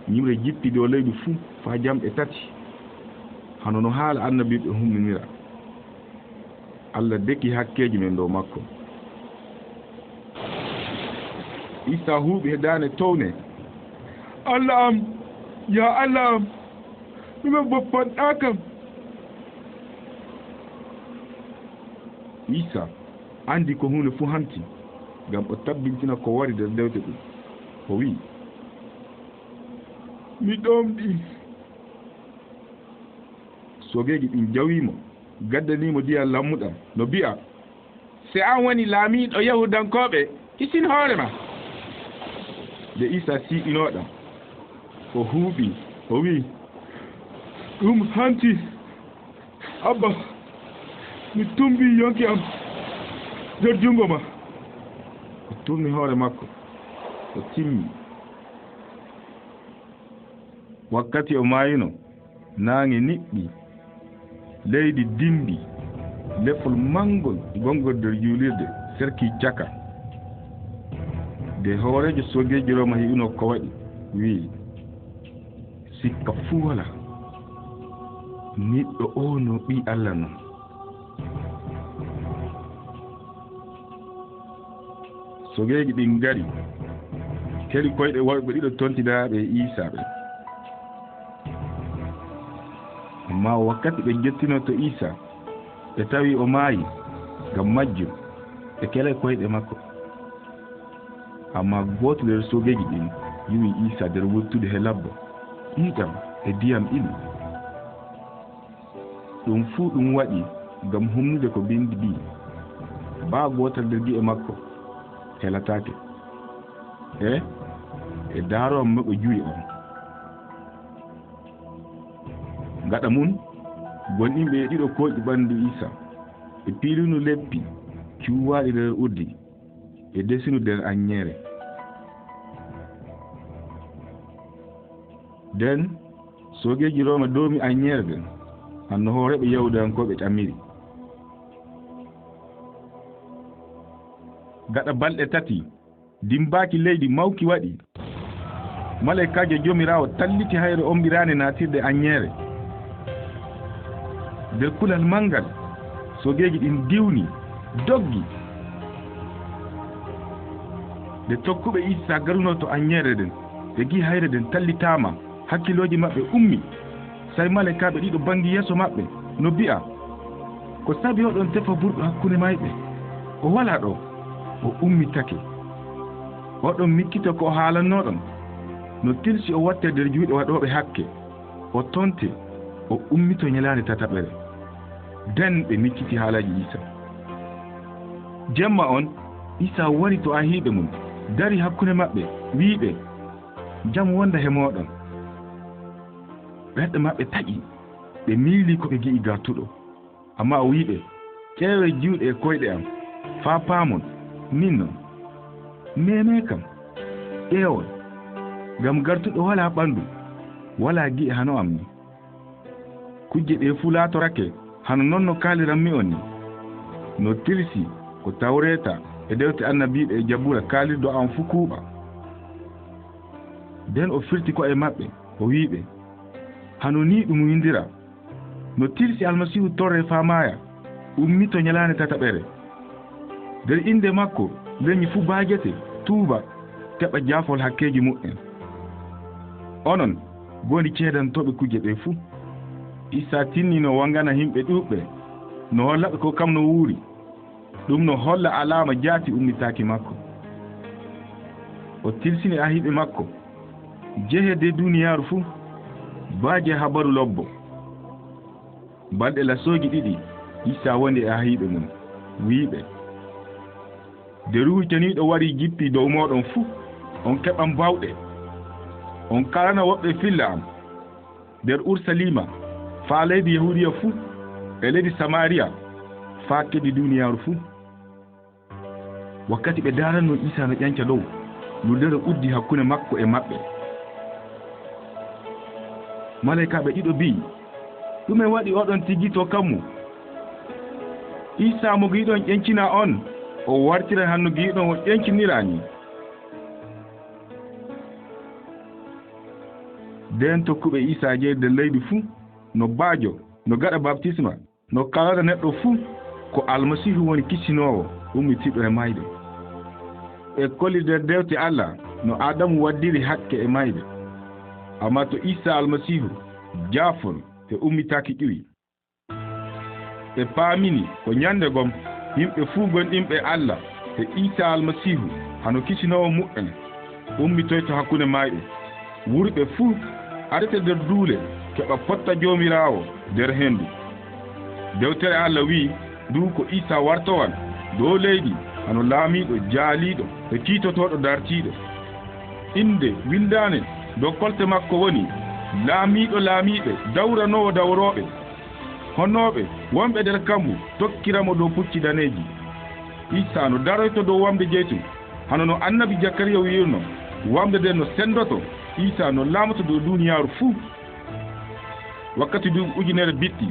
nyimre jippi dow leydi fuu faa jamɗe tati, hano no haala annabiiɓe humninira. Alla deki hakkeeji men dow makko. Iisa huuɓi he daane towne, "Alla am, yaa Alla am, ɗume boppanɗaa kam?" Iisa anndi ko huunde fuu hanti, ngam o tabbintina ko wari nder dewte ɗum. O wi'i, "Mi ɗomɗi." Soogeeji ɗin jawi mo, gaddanii mo ndiyam lammuɗam, no bi'a, "Se an woni laamiiɗo Yahudankooɓe, hisin hoore ma." Nde Iisa siiɓinoo ɗam, o huuɓi, o wi'i, "Ɗum hanti. Abba, mi tumbii yonki am nder junngo ma." O turni hoore makko, o timmi. Wakkati o maayunoo, naange niɓɓi, leydi dimmbi, lefol manngol gonngol nder juulirde serkii caka. Nde hooreejo soogeeji Rooma yi'unoo ko waɗi, wi'i, "Sikka fuu walaa, neɗɗo oo no Ɓii Alla non." Soogeeji ɗin ngari, keli koyɗe worɓe ɗiɗo tontinaaɓe e Iisa ɓen. Ammaa wakkati ɓe jottinoo to Iisa, ɓe tawi o maayi. Ngam majjum, ɓe kelay koyɗe makko. Ammaa gooto nder soogeeji ɗin yuwi Iisa nder wuttude he labbo, ƴiiƴam e ndiyam ili. Ɗum fuu ɗum waɗi ngam humnude ko Binndi mbi'i, "Baa gootal nder gi'e makko helataake." E, e daarowan mo ɓe juwi on. Gaɗa mum, gonɗinɓe e ɗiɗo kooƴi ɓanndu Iisa, ɓe piilunoo leppi cuuwaaɗi nder urdi, ɓe ndesinu nder annyeere. Nden, soogeeji Rooma doomi annyeere nden, hano hooreeɓe Yahudankooɓe ƴamiri. Gaɗa balɗe tati, dimmbaaki leydi mawki waɗi. Maleykaajo Joomiraawo talliti hayre ommbiraande naatirde annyeere. Nder kulal manngal, soogeeji ɗin diwni, doggi. Nde tokkuɓe Iisa garunoo to annyeere nden, ɓe gi'i hayre nden tallitaama, hakkillooji maɓɓe ummi. Sey maleykaaɓe ɗiɗo banngi yeeso maɓɓe, no bi'a, "Ko sabi oɗon tefa burɗo hakkunde mayɓe? O walaa ɗoo, o ummitake. Oɗon miccito ko o haalannoɗon." No tilsi o wattee nder juuɗe waɗooɓe hakke, o tontee, o ummitoo nyalaande tataɓere. Nden ɓe micciti haalaaji Iisa. Jemma on, Iisa wari to aahiiɓe mum, darii hakkunde maɓɓe, wi'i ɓe, "Jam wonda he mooɗon." Ɓerɗe maɓɓe taƴi, ɓe miilii ko ɓe gi'i gartuɗo. Ammaa o wi'i ɓe, "Ƴeewee juuɗe e koyɗe am, faa paamon, min non. Meemee kam, ƴeewon, ngam gartuɗo walaa ɓanndu, walaa gi'e hano am ni." Kujje ɗee fuu laatorake hano non no kaalirammi on ni. No tilsi ko Tawreeta e dewte annabiiɓe e Jabuura kaalirɗo am fuu kuuɓa. Nden o firti ko'e maɓɓe, o wi'i ɓe, "Hano nii ɗum windiraa, 'No tilsi Almasiihu torree faa maaya, ummitoo nyalaande tataɓere. Nder innde makko, lenyi fuu baajete, tuuba, keɓa jaafol hakkeeji muɓɓen.'" Onon, goondi ceedantooɓe kujje ɗee fuu. Iisaa tinni no wangana himɓe ɗuuɓɓe, no holla ɓe ko kam no wuuri. Ɗum no holla alaama jaati ummitaaki makko. O tilsini aahiiɓe makko, "Njehee de duuniyaaru fuu, mbaajee Habaru Lobbo." Balɗe lasooji ɗiɗi, Iisaa wondi e aahiiɓe mum, wi'i ɓe, "Nde Ruuhu Ceniiɗo warii jippii dow mooɗon fuu, on keɓan baawɗe. On kaalana woɓɓe filla am, nder Ursaliima, faa leydi Yahuudiya fuu, e leydi Samaariya, faa kedi duuniyaaru fuu." Wakkati ɓe daarannoo Iisaa no ƴanca dow, luldere uddii hakkunde makko e maɓɓe. Maleykaaɓe ɗiɗo mbi'i, "Ɗume waɗi oɗon tigitoo kammu? Iisaa mo giɗon ƴencina on, o wartiray hano giɗon o ƴenciniraa nii." Nden tokkuɓe Iisaa jeyi nder leydi fuu, no baajo, no gaɗa baptisma, no kaalana neɗɗo fuu ko Almasiihu woni kisinoowo ummitiiɗo e mayde. Ɓe kolli nder dewte Alla no Aadamu waddiri hakke e mayde. Ammaa to Iisaa Almasiihu, jaafol e ummitaaki ƴuwi. Ɓe paamini ko nyannde gom yimɓe fuu gomɗinɓe Alla e Iisaa Almasiihu hano kisinoowo muɓɓen ummitoyto hakkunde mayɓe. Wurɓe fuu arete nder duule keɓa potta Joomiraawo nder henndu. Dewtere Alla wi'i duu ko Iisaa wartowan dow leydi hano laamiiɗo jaaliiɗo e kiitotooɗo dartiiɗo. Innde winndaande dow kolte makko woni Laamiiɗo laamiiɓe, Dawranoowo dawrooɓe. Honooɓe wonɓe nder kammu tokkira mo dow pucci daneeji. Iisaa no daroyto dow wamnde jeytun, hano no annabi Jakariya wi'irno, wamnde nden no senndoto, Iisaa no laamoto dow duuniyaaru fuu. Wakkati duuɓi ujunere bitti,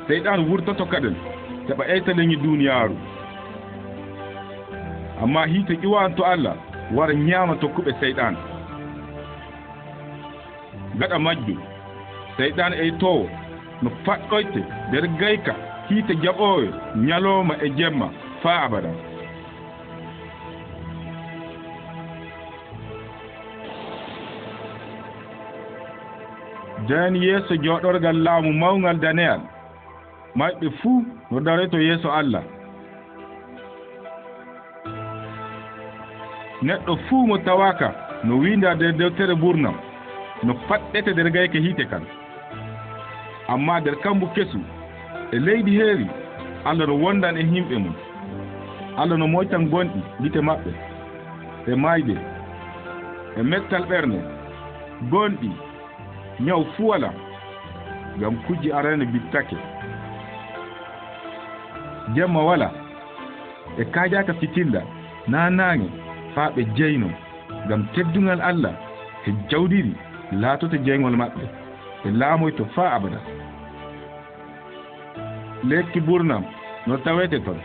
Seyɗan wurtoto kaden, heɓa eyta lenyi duuniyaaru. Ammaa hiite ƴuwa'an to Alla wara nyaama tokkuɓe Seyɗan. Gaɗa majjum, Seyɗan eytoowo no faɗɗoyte nder gayka hiite jaɓoowe nyalooma e jemma faa abada. Nden yeeso jooɗorgal laamu mawngal daneyal, mayɓe fuu no daroyto yeeso Alla. Neɗɗo fuu mo tawaaka no wiindaa nder dewtere mbuurnam no faɗɗete nder gayka hiite kan. Ammaa nder kammu kesu e leydi heewi, Alla no wondan e yimɓe mum. Alla no moytan gonɗi gite maɓɓe, e mayde, e mettal ɓernde, gonɗi, nyaw fuu walaa, ngam kujje arane bittake. Jemma walaa, ɓe kaajaaka fitilla naa naaŋe faa ɓe jeyno, ngam teddungal Alla e jawdiri laatoto jeyngol maɓɓe, ɓe laamoyto faa abada. Lekki mbuurnam no tawete ton.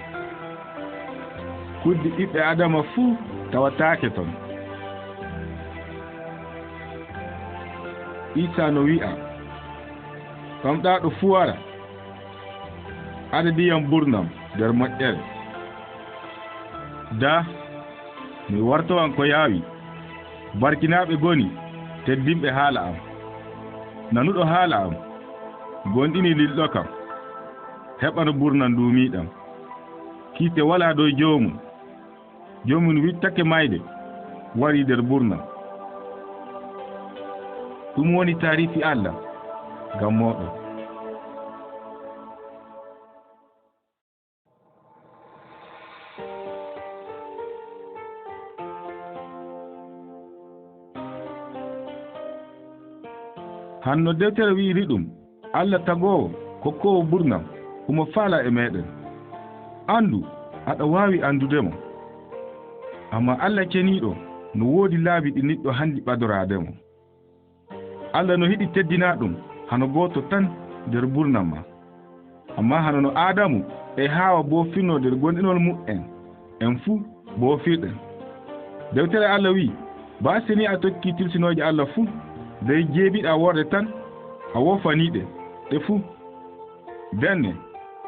Kuddi ɓiɓɓe Aadama fuu tawataake ton. Iisaa no wi'a, "Famɗaaɗo fuu wara, ada ndiyam mbuurnam nder moƴƴere." Daa, mi wartowan ko yaawi. Barkinaaɓe ngoni teddinɓe haala am. Nanuɗo haala am, gomɗini lilɗo kam, heɓan mbuurnam nduumiiɗam. Kiite walaa dow joomum. Joomum wittake mayde, warii nder mbuurnam. Ɗum woni taarifi Alla ngam mooɗon. Hanno dewtere wi'iri ɗum, Alla tagoowo, kokkoowo mbuurnam, humo faalaa e meeɗen. Anndu, aɗa waawi anndude mo. Ammaa Alla ceniiɗo no woodi laabi ɗi neɗɗo handi ɓadoraade mo. Alla no yiɗi teddinaa ɗum hano gooto tan nder mbuurnam maa. Ammaa hano no Aadamu e Haawa boofirnoo nder gomɗinol muɓɓen, en fuu boofirɗen. Dewtere Alla wi'i, "Baa si nii a tokkii tilsinooje Alla fuu, dey jeebiɗaa worre tan, a woofanii ɗe, ɗe fuu." Ndenne,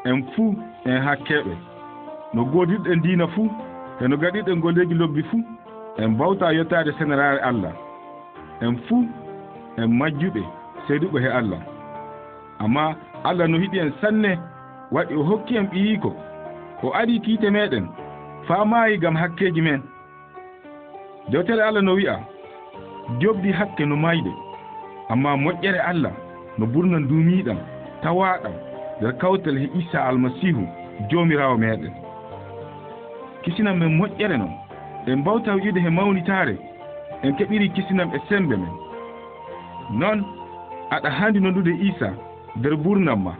en fuu en hakkeeɓe. No goodirɗen diina fuu, e no gaɗirɗen golleeji lobbi fuu, en mbawtaa yottaade seneraare Alla. En fuu en majjuɓe seeduɓe he Alla. Ammaa Alla no yiɗi en sanne, waɗi o hokki en Ɓiyiiko. O ari kiite meeɗen faa maayi ngam hakkeeji men. Dewtere Alla no wi'a, "Jobdi hakke no mayde, ammaa moƴƴere Alla no mbuurnam nduumiiɗam, tawaaɗam nder kawtal he Iisaa Almasiihu Joomiraawo meeɗen." Kisinam men moƴƴere non, en mbawtaa wi'ude he mawnitaare, en keɓirii kisinam e semmbe men. Non, aɗa haandi noddude Iisaa nder mbuurnam maa,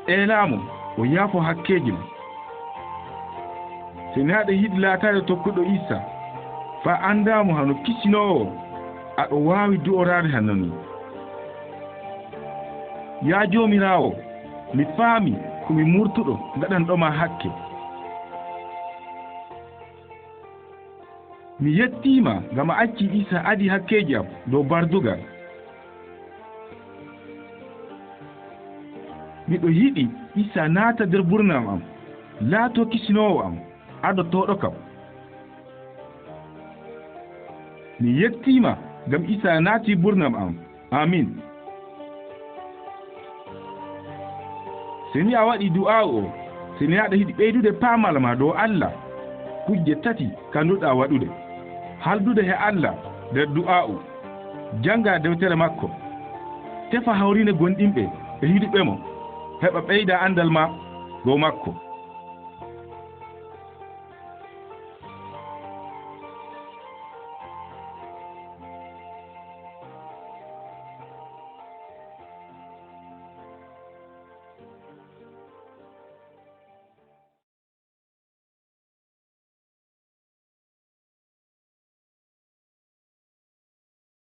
eelaa mo, o yaafo hakkeeji maa. Seni aɗa yiɗi laataade tokkuɗo Iisa, faa anndaa mo hano kisinoowo, aɗa waawi du'oraade hano nii. Yaa Joomiraawo, mi faami ko mi murtuɗo gaɗanɗo ma hakke. Mi yettii ma ngam a accii Iisa adii hakkeeji am dow bardugal. Miɗo yiɗi Iisa naata nder mburnam am, laatoo kisinoowo am, adotooɗo kam. Mi yettii ma ngam Iisa naatii mburnam am. Aamiin. Seni a waɗii du'aa'u o, seni aɗa yiɗi ɓeydude paamal ma dow Alla, kujje tati kanduɗaa waɗude. Haaldude he Alla nder du'aa'u, janngaa dewtere makko, tefa hawriine gomɗinɓe e yiɗuɓe mo, heɓa ɓeyda anndal ma dow makko.